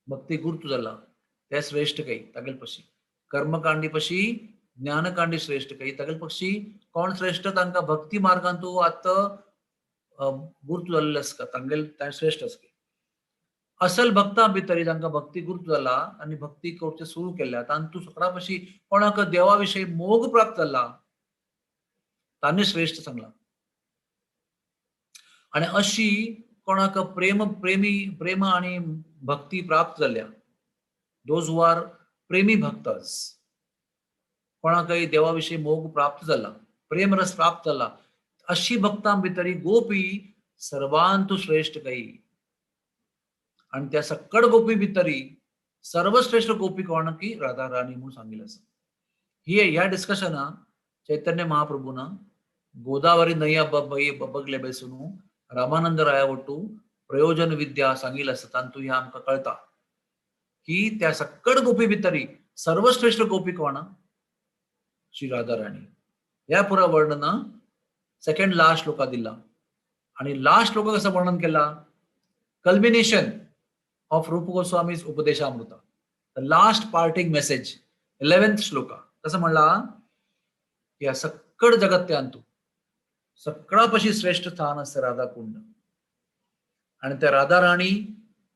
भक्ती गुर्त जाला, ते श्रेष्ठ काही. तागेले पशी कर्मकांडी पशी ज्ञानकांडी श्रेष्ठ काही. तागेले पशी कोण श्रेष्ठ? तांकां भक्ती मार्गांतू आतां गुर्त जाल्ले आसता तांगेले ताणें श्रेश्ठ आसता. असल भक्ता भितरी तांकां भक्ती गुर्त जाला आनी भक्ती करचें सुरू केल्या तांतू सगळ्या पशी कोणाक देवा विशयी मोग प्राप्त जाला तांणी श्रेश्ठ सांगला. आनी अशी कोणाक प्रेम प्रेमी प्रेम आनी भक्ती प्राप्त जाल्या, those who are प्रेमी भक्तस, कोणाकय देवा विशयी मोग प्राप्त जाला, प्रेमरस प्राप्त जाला, अशी भक्तां भितरी गोपी सर्वांतू श्रेश्ठ काही. आणि त्या सक्कड गोपी भितरी सर्वश्रेष्ठ गोपी कोण की राधा राणी म्हणून सांगितलं असं. ही ह्या डिस्कशना चैतन्य महाप्रभून गोदावरी नैया बगले बेसून रामानंद राया वट्टू प्रयोजन विद्या सांगितलं असं तांतू ह्या आमकां कळता की त्या सक्कड गोपी भितरी सर्वश्रेष्ठ गोपी कोण श्री राधा राणी. ह्या पुरा वर्णन सेकंड लास्ट श्लोका दिला. आणि लास्ट श्लोका कसं वर्णन केला, culmination of Rupa Goswami's Upadeshamrita, the last parting message, 11th shloka. कसं म्हणला, या सक्कड जगत्यांतू सगळापशी श्रेष्ठ स्थान असतं राधाकुंड. आणि त्या राधा राणी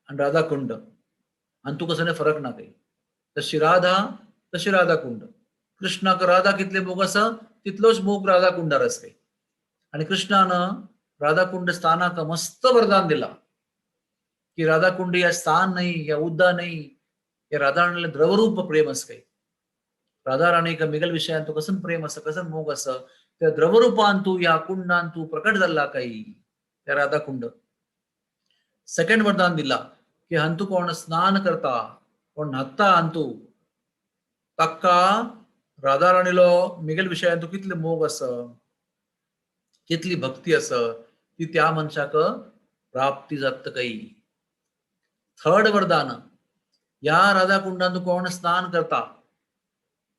आणि राधाकुंड आणि तू कसं फरक ना काही, तशी राधा तशी राधाकुंड. कृष्णाक राधा कितले मोग आसा तितलोच मोग राधाकुंडार असते. आणि कृष्णानं राधाकुंड स्थानाक मस्त वरदान दिला की राधाकुंड या स्थान नाही, या उद्दा नाही, या राधाराणीला द्रवरूप प्रेम असते. राधा राणी का मिगल विषयांतू कसं प्रेम असं कसं मोग असं त्या द्रवरूपांतू या कुंडांतू प्रकट झाला काही त्या राधाकुंड. सेकंड वरदान दिला की हंतू कोण स्नान करता कोण न्हाता अंतू ताका राधा राणीलो मिगेल विषयांतू कितले मोग अस कितली भक्ती अस ती त्या मनशाक प्राप्ती जात काही. थर्ड वरदान, या राधाकुंडांतू कोण स्नान करता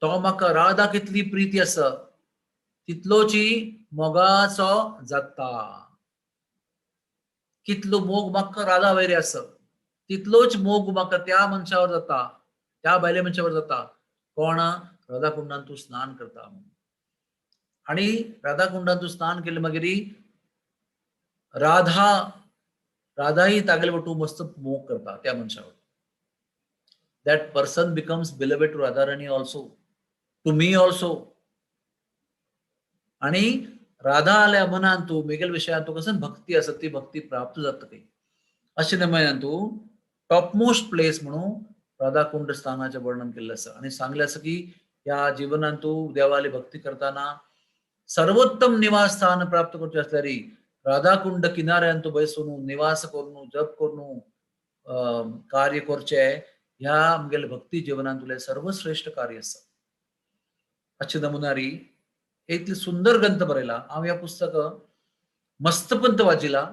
तो म्हाका राधा कितली प्रीती आस तितलोची मोगाचो जाता. कितलो मोग म्हाका राधा वैरी आस तितलोच मोग म्हाका त्या मनशावर जाता, त्या बायले मनशावर जाता कोण राधाकुंडान तूं स्नान करता. आणि राधाकुंडान तूं स्नान केलें मागीर राधा राधाही तागेले वटू मस्त मोग करता त्या मनशावर. That person becomes beloved to Radharani also, to me also. आणि राधा आल्या मनान तूं मेगेल विशयान तूं कसं भक्ती आसा ती भक्ती प्राप्त जाता ती. अशें नमयान तूं टॉपमोस्ट प्लेस म्हणून राधाकुंड स्थानाचें वर्णन केल्लें आसा. आनी सांगलें आसा की ह्या जिवनान तूं देवाली भक्ती करतना सर्वोत्तम निवास स्थान प्राप्त करचें आसल्यार राधाकुंड किनाऱ्यान तूं बसून निवास करून जप करून कार्य करचें ह्या आमगेले भक्ती जिवनान तुलें सर्वश्रेष्ठ कार्य आसा. अशें नमुनारी इतली सुंदर ग्रंथ बरयला. हांव ह्या पुस्तक मस्तपंत वाचिला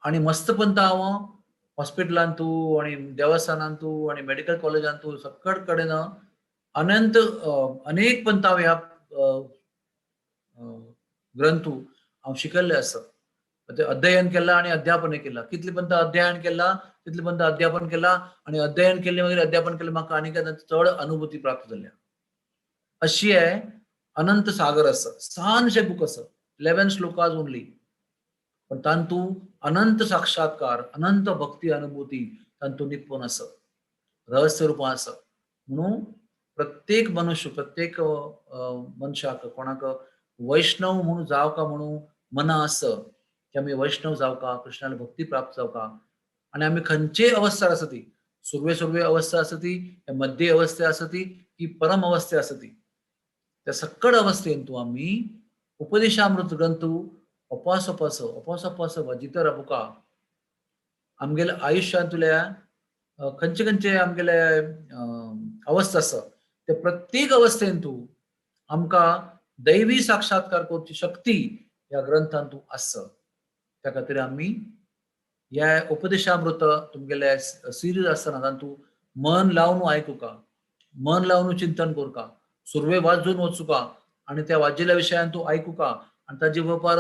आणि मस्तपंत हांव हॉस्पिटलांतू आणि देवस्थानांतू आणि मेडिकल कॉलेजांतू सगळ कडेन अनंत अनेक पंत हांव ह्या ग्रंथू हांव शिकल्ले आसा. ते अध्ययन केला आणि अध्यापन केला. कितले पंत अध्ययन केला तितले पंत अध्यापन केला आणि अध्ययन केले मागीर अध्यापन केले म्हाका आनी चड अनुभूती प्राप्त जाल्या. अशी आहे अनंत सागर आसा, ल्हानशें बूक आसा, 11 श्लोकाज ओनली, पण तांतू अनंत साक्षात्कार अनंत भक्ती अनुभूती तांतू निपून आसा, रहस्य रूपां आसा. म्हणून प्रत्येक मनुष्य प्रत्येक मनशाक कोणाक वैष्णव म्हणून जावका म्हणून मना आसा की आमी वैष्णव जावका, कृष्णाला भक्ती प्राप्त जावका. आनी आमी खंयचेय अवस्था आसा ती सुर्वे सुर्वे अवस्था आसा ती, मध्य अवस्था आसा ती की परम अवस्था आसा ती, त्या सक्कड अवस्थेंतू आमी उपदेशामृत ग्रंथ अपास अपास अपास अपास वाजित राबुका. आमगेल्या आयुष्यांतल्या खंयचे खंयचे आमगेले अवस्था आसा ते प्रत्येक अवस्थेंतू आमकां दैवी साक्षात्कार करची शक्ती ह्या ग्रंथांतू आसा. त्या खातीर आमी ह्या उपदेशामृत तुमगेले सिरीज आसतना तातूंत मन लावन आयकुका, मन लावन चिंतन करका, सुर्वे वाजून वचुका आनी त्या वाजिल्ल्या विशयान तूं आयकुका आनी ताजे वेपार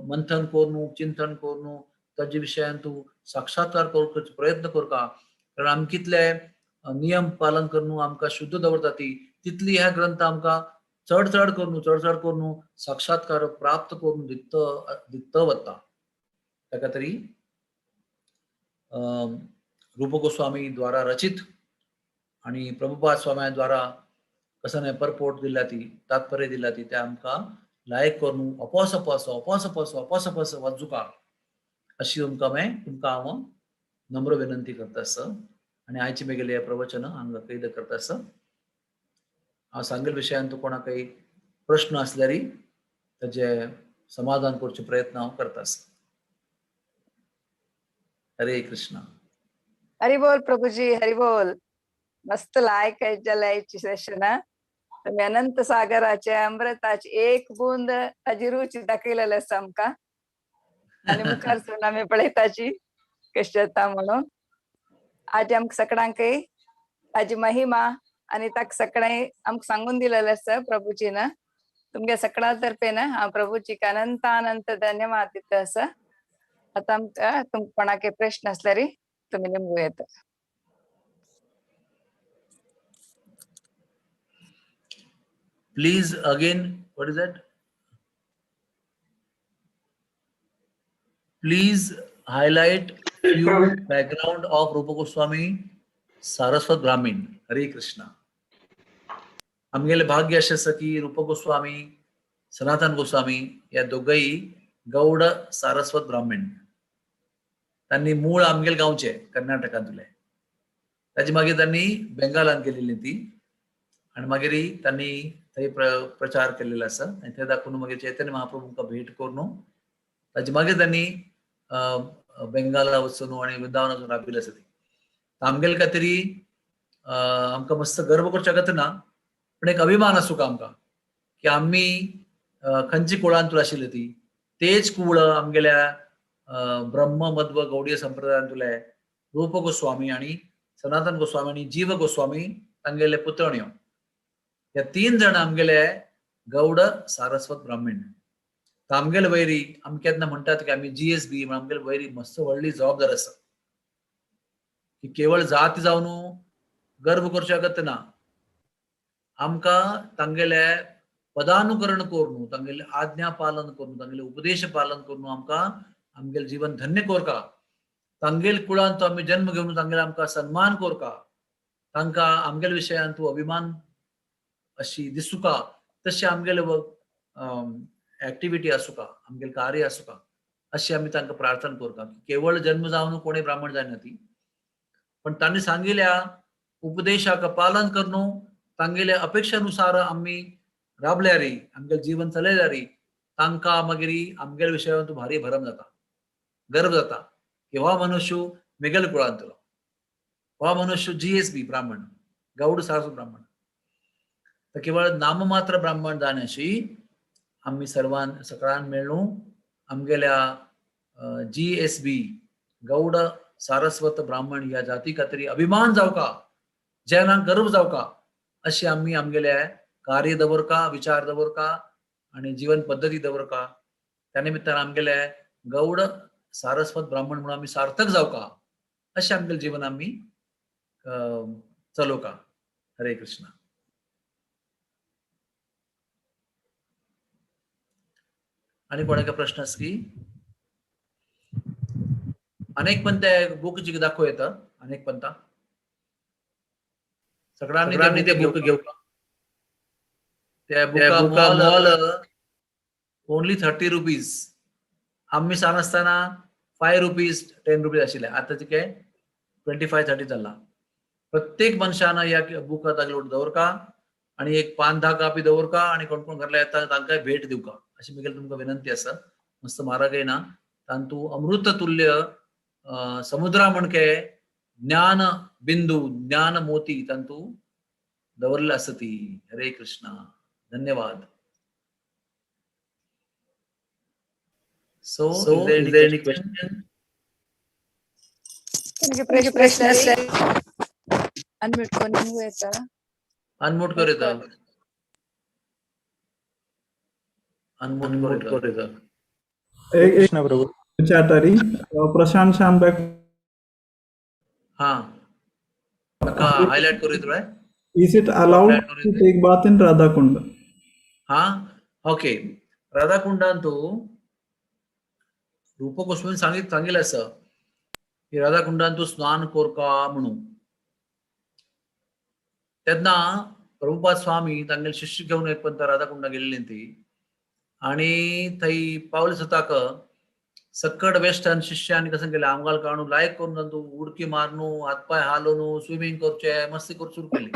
मंथन करून चिंतन करून ताजे विशयान तूं साक्षात्कार करपाचो प्रयत्न करका. कारण आमी कितले नियम पालन करून आमकां शुद्ध दवरता ती तितली ह्या ग्रंथ आमकां चड चड करून चड चड करून साक्षात्कार प्राप्त करून दित्त दित्त वता. ताका तरी रूप गोस्वामी द्वारा रचित आणि प्रभुपाद स्वाम्या द्वारा कसं परपोर्ट दिला ती तात्पर्य दिला ती ते आमकां लायक करून अपोस अपोस अपोस अपोस अपोस अपोस वाचुका अशी तुमकां हांवें तुमकां हांव नम्र विनंती करता आसा. आनी आयचे मेगेले प्रवचन हांगा कैद करता आसा. हांव सांगेल विशयान तूं कोणाकय प्रश्न आसल्यार ताजे समाधान करचे प्रयत्न हांव करता आसा. हरे कृष्णा. हरी बोल प्रभुजी, हरी बोल. मस्त लायक जाल्याची सेशन. तुम्ही अनंत सागराचे अमृताची एक बूंद ताजी रुची दाखयलेली आसा आमकां आनी मुखार सरून आमी पळयताची कशी जाता म्हणून. आज आमकां सगळ्यांकय ताजी महिमा आनी ताका सगळें आमकां सांगून दिलेलें आसा प्रभुजीन. तुमगे सगळ्या तर्फेन हांव प्रभुजीक अनंत अनंत धन्यवाद दिता आसा. आतां आमकां तुमकां कोणाकय प्रश्न आसल्यार तुमी निमगू येता. Please again, what is that? Please highlight few background of Rupa Goswami, Saraswat Brahmin. Hare Krishna. आमगेले भाग्य अशें आसा की रूप गोस्वामी, सनातन गोस्वामी ह्या दोगय गौड सारस्वत ब्राह्मीण. तांणी मूळ आमगेले गांवचे कर्नाटकांतले. ताजे मागीर तांणी बेंगालान केलेली ती आनी मागीर तांणी थंय प्रचार केलेलो आसा. आनी थंय दाखोवन मागीर चैतन्य महाप्रभूंका भेट करून ताजे मागीर तांणी बेंगाला वचून आनी वृंदावन वचून राबिल्ले आसा. ती आमगेले खातीर आमकां मस्त गर्व करच्या खातीर ना, पण एक अभिमान आसूं का आमकां की आमी खंयची कुळांतूल आशिल्ली ती तेच कूळ आमगेल्या ब्रह्म मध्व गौडीय संप्रदायांतले रूप गोस्वामी आनी सनातन गोस्वामी आनी जीव गोस्वामी तांगेले पुतण्यो. ह्या तीन जाण आमगेले गौड सारस्वत ब्राह्मण. आमगेले वैरी आमी केन्ना म्हणटात की आमी जी एस बी, आमगेले वैरी मस्त व्हडली जबाबदार आसा की केवळ जात जावन गर्व करच्या अगत्य ना, आमकां तांगेले पदानुकरण करून तांगेले आज्ञा पालन करून तांगेले उपदेश पालन करून आमकां आमगेले जीवन धन्य कोरका. तांगेल कुळान तो आमी जन्म घेवन तांगेले आमकां सन्मान कोरका, तांकां आमगेले विशयान तूं अभिमान अशी दिसुका, तशें आमगेले एक्टिविटी आसुका, आमगेले कार्य आसुका, अशी आमी तांकां प्रार्थना करता. केवळ जन्म जावन कोणी ब्राह्मण जायना ती, पण तांणी सांगिल्ल्या उपदेशाक पालन करून तांगेल्या अपेक्षानुसार आमी राबल्यारी आमगेले जीवन चलयल्यारी तांकां मागीर आमगेले विशयान तूं भारी भरम जाता, गर्व जाता की हो मनुष्य मेगेल कुळांतलो, हो मनुष्य जी एस बी ब्राह्मण, गौड सारस्वत ब्राह्मण. तर केवळ नाममात्र ब्राह्मण जाण्याशी आमी सर्वान सगळ्यान मेळून आमगेल्या जी एस बी गौड सारस्वत ब्राह्मण ह्या जाती खातीर अभिमान जावका, जेना गर्व जावका, अशी आमी आमगेले कार्य दवरका, विचार दवरका आनी जीवन पद्दती दवरका. त्या निमित्तान आमगेले गौड सारस्वत ब्राह्मण म्हणून आमी सार्थक जावका, अशें आमगेलें जीवन आमी चलोवका. हरे कृष्णा. आनी कोणाक प्रश्न आसा की अनेक पण ते बुक जी दाखोवं येता, अनेक पंथा सगळ्यांनी ते बुक घेवका. त्या बुका मोल ओनली 30 रुपीज. आमी सान आसतना 5 रुपीज 10 रुपीज आशिल्ले, आतां ते 25-30 चल्ला. प्रत्येक मनशान ह्या बुका तागेलो दवरका आनी एक 5-10 कापी दवरका आनी कोण कोण घरला येता तांकां भेट दिवका, अशी म्हगेली तुमकां विनंती आसा. मस्त म्हारगय ना, तांतू अमृत तुल्य समुद्रा म्हणके ज्ञान बिंदू ज्ञान मोती तांतू दवरले आसा ती. हरे कृष्णा, धन्यवाद. So, is there any question? कोणाक प्रश्न आसल्यार अनम्यूट करून निमगू येता. अनम्यूट कर येता, अनम्यूट कर येता. एक कृष्ण प्रभु. विचारतारी प्रशांत शानबाग. हा, म्हाका हायलायट करूं थोडे. Is it allowed to take bath in Radha Kund? हा, ओके. राधाकुंडांतू रूप गोस्वामी सांगितलं असं की राधाकुंडांतू स्नान कोरका म्हणून. तेन्ना प्रभुपाद स्वामी तांगेले शिष्य घेवन एक पंत राधाकुंडा गेल्ली ती आणि थंय पावले सुताक सक्कड वेस्टर्न शिष्यांनी कसं केलं, आमगाल काढून लायक करून तू उडकी मारणू, हातपाय हालोवनू, स्विमिंग करचे, मस्ती करून सुरू केली.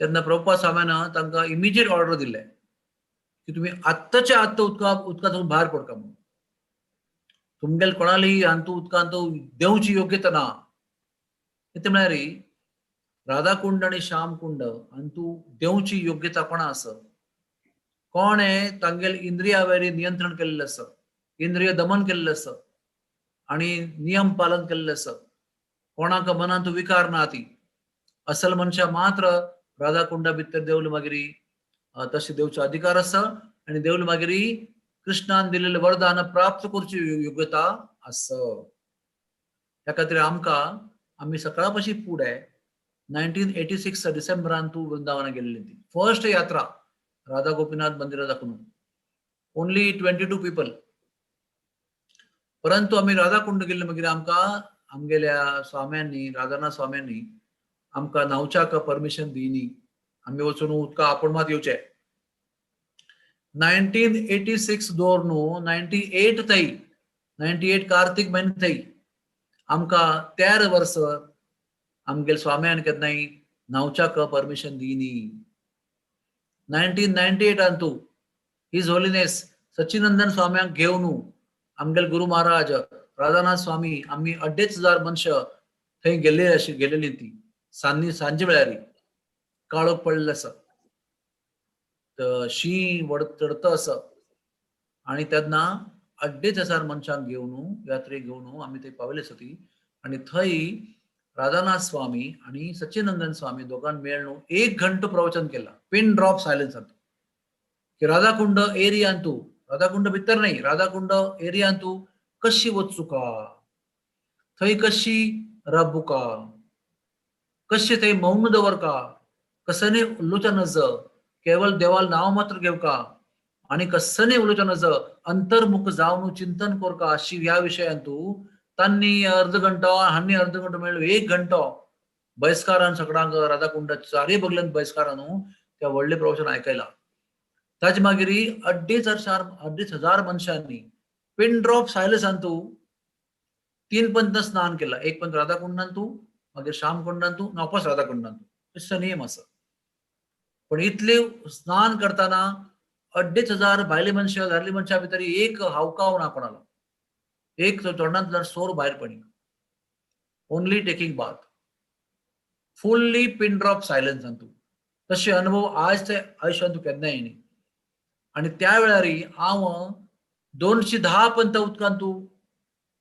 तेन्ना प्रभुपाद स्वाम्यानं तांकां इमिजिएट ऑर्डर दिले की तुम्ही आत्ताच्या आत्ता उदकातून बाहेर पडका म्हणून. तुमगेल कोणालाही हांतू उदकांत देवची योग्यता ना. कितें म्हळ्यार राधाकुंड आणि श्यामकुंड हांतू देवची योग्यता कोणा आसा, कोणे तांगेल इंद्रियावेरी नियंत्रण केल्लें आसा, इंद्रिय दमन केल्लें आसा आणि नियम पालन केल्लें आसा, कोणाक मनांत विकार ना ती असल मनशां मात्र राधाकुंडा भितर देवले मागीर तशें देवचो अधिकार आसा आनी देवले मागीर कृष्णान दिलेलें वरदान प्राप्त करची योग्यता आसा. त्या खातीर आमकां आमी सकाळ पशी फुडें 1986 डिसेंबरान तूं वृंदावना गेल्ली ती फर्स्ट यात्रा राधा गोपीनाथ मंदिरा दाखोवन, ओनली 22 पीपल. परंतु आमी राधाकुंड गेल्ले मागीर आमकां आमगेल्या स्वाम्यांनी, राधानाथ स्वाम्यांनी आमकां न्हांवच्याक परमिशन दिनी. आमी वचून उदका आपूण मात येवचे. 1986 दवर न्हू 98 थंय, 98 कार्तीक म्हयने थंय आमकां 13 वर्स आमगेले स्वाम्यान केन्नाय न्हांवच्याक परमिशन दिनी. 1998 तूं his holiness सचिनंदन स्वाम्यांक घेवन आमगेले गुरु महाराज राधानाथ स्वामी आमी 2500 मनशां थंय गेल्ले अशी गेलेली ती सांजे सांजे वेळारी काळोख पडलेलो आसा, शीं वड चडत आसा आणि तेन्ना 2500 मनशांक घेवन यात्रेक घेवन आमी थंय पावले आसा ती. आनी थंय राधानाथ स्वामी आणि सचिनंदन स्वामी दोगान मेळून एक घंटो प्रवचन केला, पिन ड्रॉप सायलेन्स की राधाकुंड एरियांतू, राधाकुंड भितर नाही, राधाकुंड एरियांतू कशी वचूका, थंय कशी राबुका, कशी थंय मौन दवरका, कसने उलोवच्या नज, केवळ देवाल नाव मात्र घेवका आणि कसने उलोवच्या नज, अंतर्मुख जावन चिंतन करका अशी ह्या विशयांतू तांनी अर्ध घंटो हांनी अर्ध घंटो मेळ्ळो एक घंटो बैसकारान सगळ्यांक राधाकुंडात चारय बगल्यान बैसकारान त्या व्हडलें प्रवचन आयकयला. ताजे मागीर 2500 मनशांनी पिन ड्रॉप सायलसांतू तीन पंत स्नान केला. एक पंत राधाकुंडांतू, मागीर श्यामकुंडांतू, वापस राधाकुंडांतू. तसो नियम आसा. पण इतले स्नान करताना 2500 भायले मनशां दादले मनशां भितर एक हावकाव ना कोणालो, एक तोंडांतल्यान सोर भायर पडी, only taking bath, fully pin drop silence. तूं तशे अनुभव आज ते आयुष्यांत केन्ना येयनी. आणि त्या वेळार हांव 210 पंत उदकांत तूं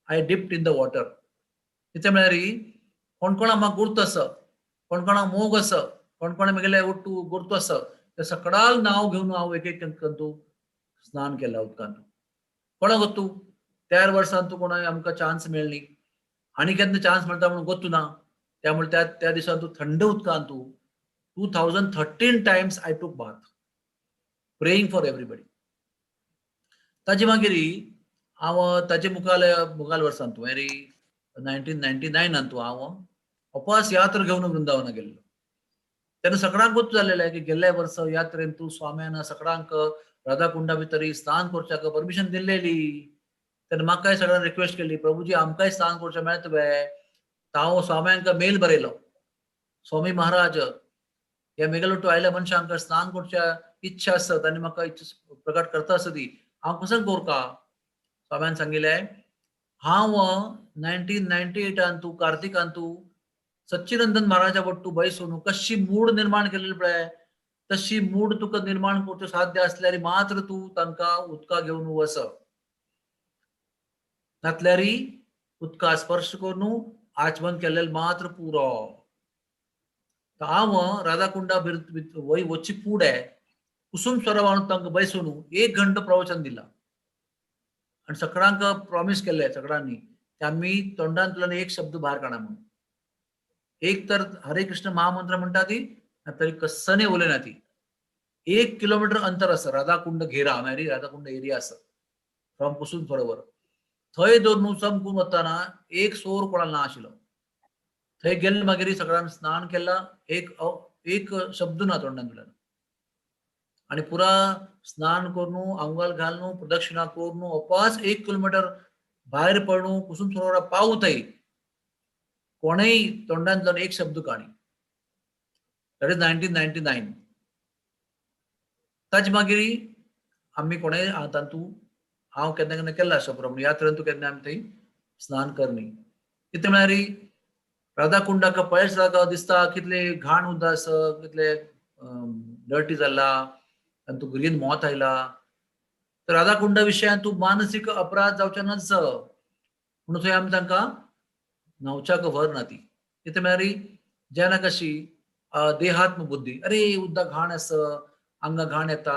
I dipped in the water. कितें म्हळ्यार कोण कोणा म्हाका गुर्त आसा, कोण कोणा मोग आसा, कोण कोणा म्हगेले ಒಟ್ಟು गुर्त आसा, ते सगळ्याक नांव घेवन हांव एक एक तूं स्नान केला उदकांत. कोणा गोत्तू त्या वर्सान तूं कोणा आमकां चान्स मेळ्ळी आनी केन्ना चान्स मेळटा म्हणून गोत्तू ना. त्यामुळे त्या त्या दिसान तूं थंड उदकांत तूं 2013 times I took bath, praying for everybody. ताजे मागीर हांव ताजे मुखाल मुखाल वर्सान तूं मागीर 1999 तूं हांव उपास यात्रा घेवन वृंदावना गेल्लो. तेन्ना सगळ्यांक गोत्तू जाल्लेलें की गेल्ल्या वर्सा यात्रेन तूं स्वाम्यान सगळ्यांक राधाकुंडा भितर स्नान करच्याक परमिशन दिल्लेली. तेन्ना म्हाकाय सगळ्यांक रिक्वेस्ट केली, प्रभुजी आमकांय स्नान करचें मेळटा वे. हांव स्वाम्यांक मेल बरयलो, स्वामी महाराज ह्या मेगेलोटू आयल्या मनशांक स्नान करच्या इच्छा आसत आनी म्हाका इच्छा प्रकट करता आसत ती हांव कसो करका. स्वाम्यान सांगिल्लें हांव 1998 तूं कार्तिकान तूं सच्चिनंदन महाराजा बट्टू बैसून कशी मूड निर्माण केलेली पळय तशी मूड तुका निर्माण करचो साध्य असल्यार मात्र तूं तांकां उदका घेवन वस, नातल्यार उदका स्पर्श करून आचमन केल्लें मात्र पुरो. तर हांव राधाकुंडा वय वच्ची फुडें कुसुम सरोवर तांकां बैसून एक घंटो प्रवचन दिला आणि सगळ्यांक प्रॉमिस केल्लें सगळ्यांनी की आमी तोंडांतल्यान एक शब्द भायर काडा म्हणून. एक तर हरे कृष्ण महामंत्र म्हणटा ती, तरी कसने उलयना ती. 1 किलोमीटर अंतर आसा राधाकुंड घेरा म्हळ्यार राधाकुंड एरिया आसा फ्रॉम कुसूम सरोवर. थंय दवरून चमकून वतना एक सोर कोणाक ना आशिल्लो. थंय गेले मागीर सगळ्यान स्नान केला, एक एक शब्द ना तोंडांतल्यान, आनी पुरा स्नान करून आंगाल घालून प्रदक्षिणा करून वापस 1 किलोमीटर भायर पडून कुसूम सरोवरा पावतय कोणेय तोंडांतल्यान एक शब्द काणी. That is 1999. ताजे मागीर आमी कोणेय तातूंत हांव केन्ना केन्ना केल्लो आसा प्रमाण ह्या तरेन तूं केन्ना आमी थंय स्नान करनी. कितें म्हळ्यार राधाकुंडाक पळयत जागा दिसता कितले घाण उदक आसा, कितले डर्टी जाला आनी तूं ग्रीन मोत आयला. तर राधाकुंडा विशयान तूं मानसीक अपराध जावचे नाच म्हणून थंय आमी तांकां न्हांवच्याक व्हर ना ती. कितें म्हळ्यार जेन्ना कशी देहात्म बुद्धी, अरे उदक घाण आसा, आंगा घाण येता,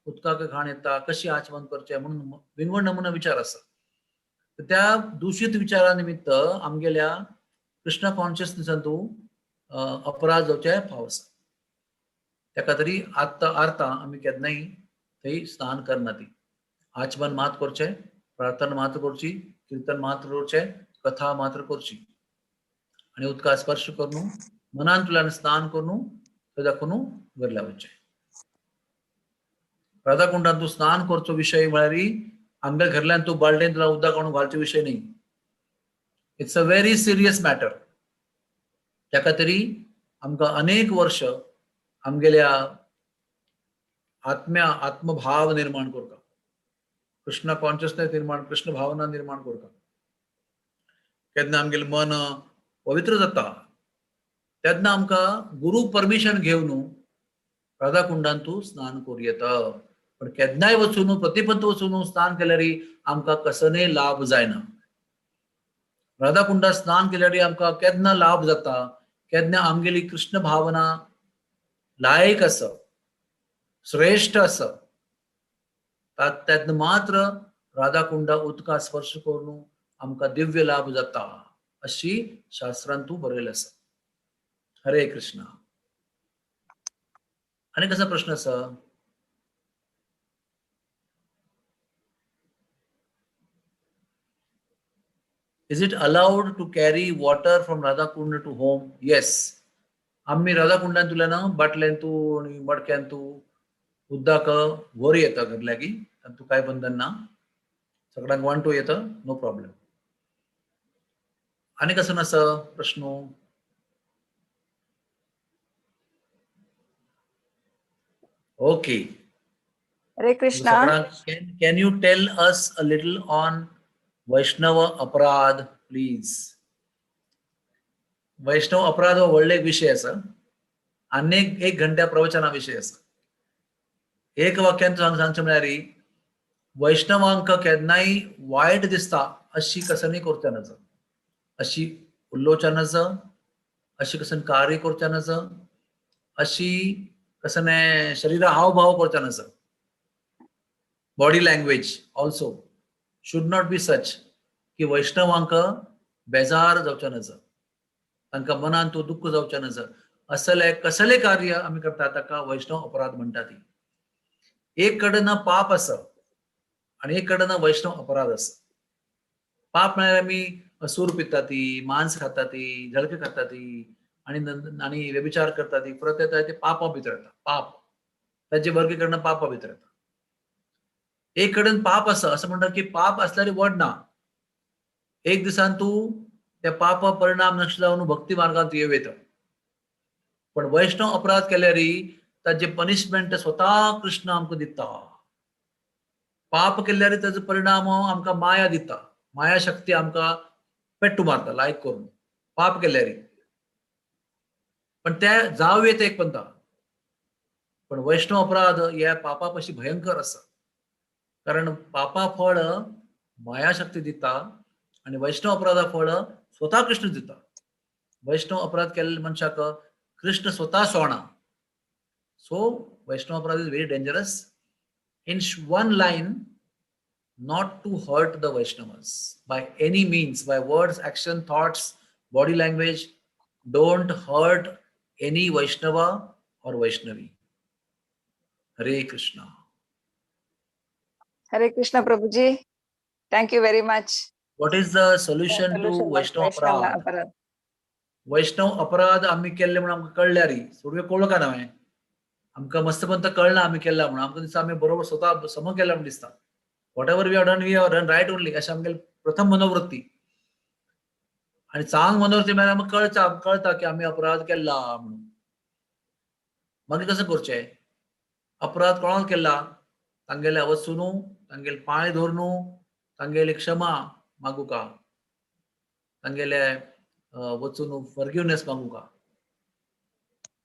उदकाक घाण येता, कशी आचमन करचें म्हणून विंगड नमुना विचार आसा. त्या दूषित विचारा निमित्त आमगेल्या कृष्ण कॉन्शियसनेसान तूं अपराध जावचे फाव आसा. ताका तरी आत्ता आर्ता आमी केन्नाय थंय स्नान करना ती. आचमन मात करचें, प्रार्थना मात्र करची, किर्तन मात्र करचें, कथा मात्र करची आनी उदका स्पर्श करून मनांतल्यान स्नान करून थंय दाखोवन घरल्या वचचें. राधाकुंडान तूं स्नान करचो विशय म्हळ्यार आमच्या घरल्यान तूं बालडेन तुला उदक काडून घालचो विशय न्ही. It's a very serious matter. ताका तरी आमकां अनेक वर्ष आमगेल्या आत्म्या आत्मभाव निर्माण करता, कृष्ण कॉन्शियसनेस निर्माण, कृष्ण भावना निर्माण करता. केन्ना आमगेलें मन पवित्र जाता तेन्ना आमकां गुरू परमिशन घेवन राधाकुंडान तूं स्नान करूं येता. पण केन्नाय वचून प्रतिपत्त वचून स्नान केल्यार आमकां कसनय लाभ जायना. राधाकुंडात स्नान केल्यार आमकां केन्ना लाभ जाता, केन्ना आमगेली कृष्ण भावना लायक आसा, श्रेष्ठ आसा, तेन्ना मात्र राधाकुंडा उदका स्पर्श करून आमकां दिव्य लाभ जाता अशी शास्त्रांत तूं बरयलें आसा. हरे कृष्णा. आनी कसो प्रश्न आसा? Is it allowed to carry water from Radhakund to home? Yes. आम्ही राधाकुंडान तुला ना बाटल्यान तूं आनी मडक्यान तूं उदक वर येता घरल्या की तूं काय बंधन ना, सगळ्यांक 1 2 येता, नो प्रॉब्लेम. आनी कसो नासा प्रश्न? Okay. Hare Krishna. Can you tell us a little on Vaishnava अपराध प्लीज? वैष्णव अपराध हो व्हडलो एक विशय आसा, आनी एक घंट्या प्रवचना विशय आसा. एक वाक्यान सांगचें म्हळ्यार वैष्णवांक केन्नाय वायट दिसता अशी कसनी करचें नज, अशी उलोवचें नज, अशी कसन कार्य करचें नज, अशी कसने शरीरा हावभाव करचें नज. Body language also should not be such की वैष्णवांक बेजार जावचें नज, तांकां मनान तो दुख्ख जावचें नज. असले कसले कार्य आमी करता ताका वैष्णव अपराध म्हणटा ती. एक कडेन पाप आसा आनी एक कडेन वैष्णव अपराध आसा. पाप म्हळ्यार आमी सूर पिता ती, मांस खाता ती, झळके खाता ती आनी आनी व्यभिचार करता ती, परत येता ते पापा भितर येता. पाप ताचे वर्गीकरण पापा भितर येता. एक कडेन पाप आसा असं म्हणटा की पाप आसल्यार व्हड ना, एक दिसान तूं त्या पापा परिणाम नश्ट जावन भक्ती मार्गांत येवं येता. पण वैष्णव अपराध केल्यार ताजे पनिशमेंट स्वता कृष्ण आमकां दिता. पाप केल्यार ताजो परिणाम आमकां माया दिता, माया शक्ती आमकां पेट्टू मारता लायक करून पाप केल्यार. पण ते जावं येता एक पंथा, पण वैष्णव अपराध ह्या पापा पशी भयंकर आसा. कारण पापा फळ माया शक्ती दिता आनी वैष्णव अपराधा फळ स्वता कृष्ण दिता. वैष्णव अपराध केल्ल्या मनशाक कृष्ण स्वता सोणा. सो वैष्णव अपराध is very dangerous. In one line, not to hurt the Vaishnavas by any means, by words, action, thoughts, body language. Don't hurt any Vaishnava or Vaishnavi. Hare Krishna. Hare Krishna Prabhuji, thank you very much. What is the solution to Vaishnav अपराध? अपराध. वैष्णव अपराध आमी केल्ले म्हणून आमकां कळ्ळ्यार सुरवेक कळ्ळो का नवें आमकां मस्तपंत कळना आमी केल्ला म्हणून, आमकां दिसता आमी बरोबर स्वता सम केला म्हणून दिसता. Whatever we have done, we have done right only, अशें आमगेली प्रथम मनोवृत्ती. आनी चांग मनोवृत्ती म्हळ्यार आमकां कळता, कळता की आमी अपराध केल्ला म्हणून. मागीर कशें करचें? अपराध कोणाक केल्ला तांगेले वचून तांगेले पांय धरून तांगेली क्षमा मागुका, तांगेले वचून फॉरगिवनेस मागुका.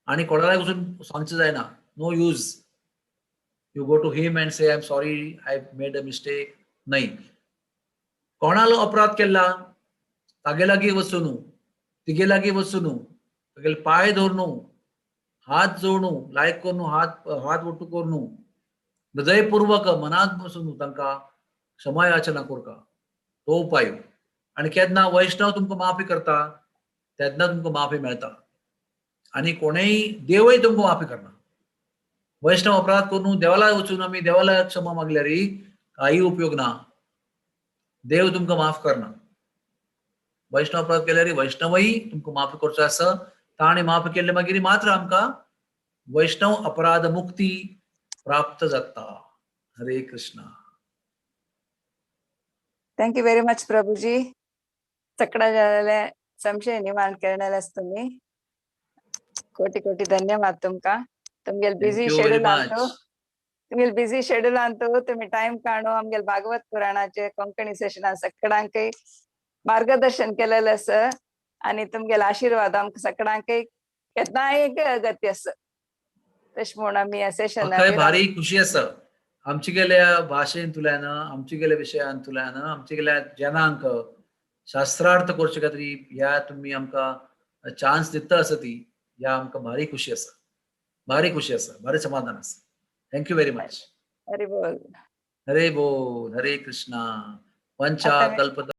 आनी कोणालाय वचून सांगचें जायना, no use. You go to him and say I am sorry, I made a mistake. न्हय, कोणालो अपराध केला तागे लागीं वचून, तिगे लागीं वचून तागेले पांय धरून हात जोडून लायक करून हात हात ಒಟ್ಟು करून हृदयपूर्वक मनात बसून तांकां क्षमा याचना करका, तो उपाय. आनी केन्ना वैष्णव तुमकां माफी करता तेन्ना तुमकां माफी मेळटा. आनी कोणेय देवय तुमकां माफी करना. वैष्णव अपराध करून देवाला वचून आमी देवाला क्षमा मागल्यार काही उपयोग ना, देव तुमकां माफ करना. वैष्णव अपराध केल्यार वैष्णवय तुमकां माफी करचो आसा. ताणें माफ केल्ले मागीर मात्र आमकां वैष्णव अपराध मुक्ती प्राप्त जाता. हरे Krishna. Thank you very much Prabhuji. सगळं जालेले संशय निवारण केलेलेस तुम्ही. कोटी कोटी धन्यवाद तुमका. तुमगेल busy thank you very schedule much. अंतू, तुमगेल बिझी शेड्यूल अंतू तुम्ही टाइम काढू आमगेल भागवत पुराणाचे कोंकणी सेशना सगळ्यांकय मार्गदर्शन केलेलं आसा. आणि तुमगेल आशीर्वाद आमकां सगळ्यांकय केन्नाय अगत्य आसा. तशें म्हूण आमी ह्या सेशनाक म्हाकाय भारी खुशी आसा आमचे गेल्या भाशेंतल्यान, आमचे गेल्या विशयांतल्यान, आमचे गेल्या जनांक शास्त्रार्थ करचे खातीर ह्या तुमी आमकां चान्स दिता आसा ती ह्या आमकां भारी खुशी आसा, भारी खुशी आसा, भारी समाधान आसा. Thank you very much. Hari बोल. हरे बोल. हरे कृष्णा. पंचा आता कल्प.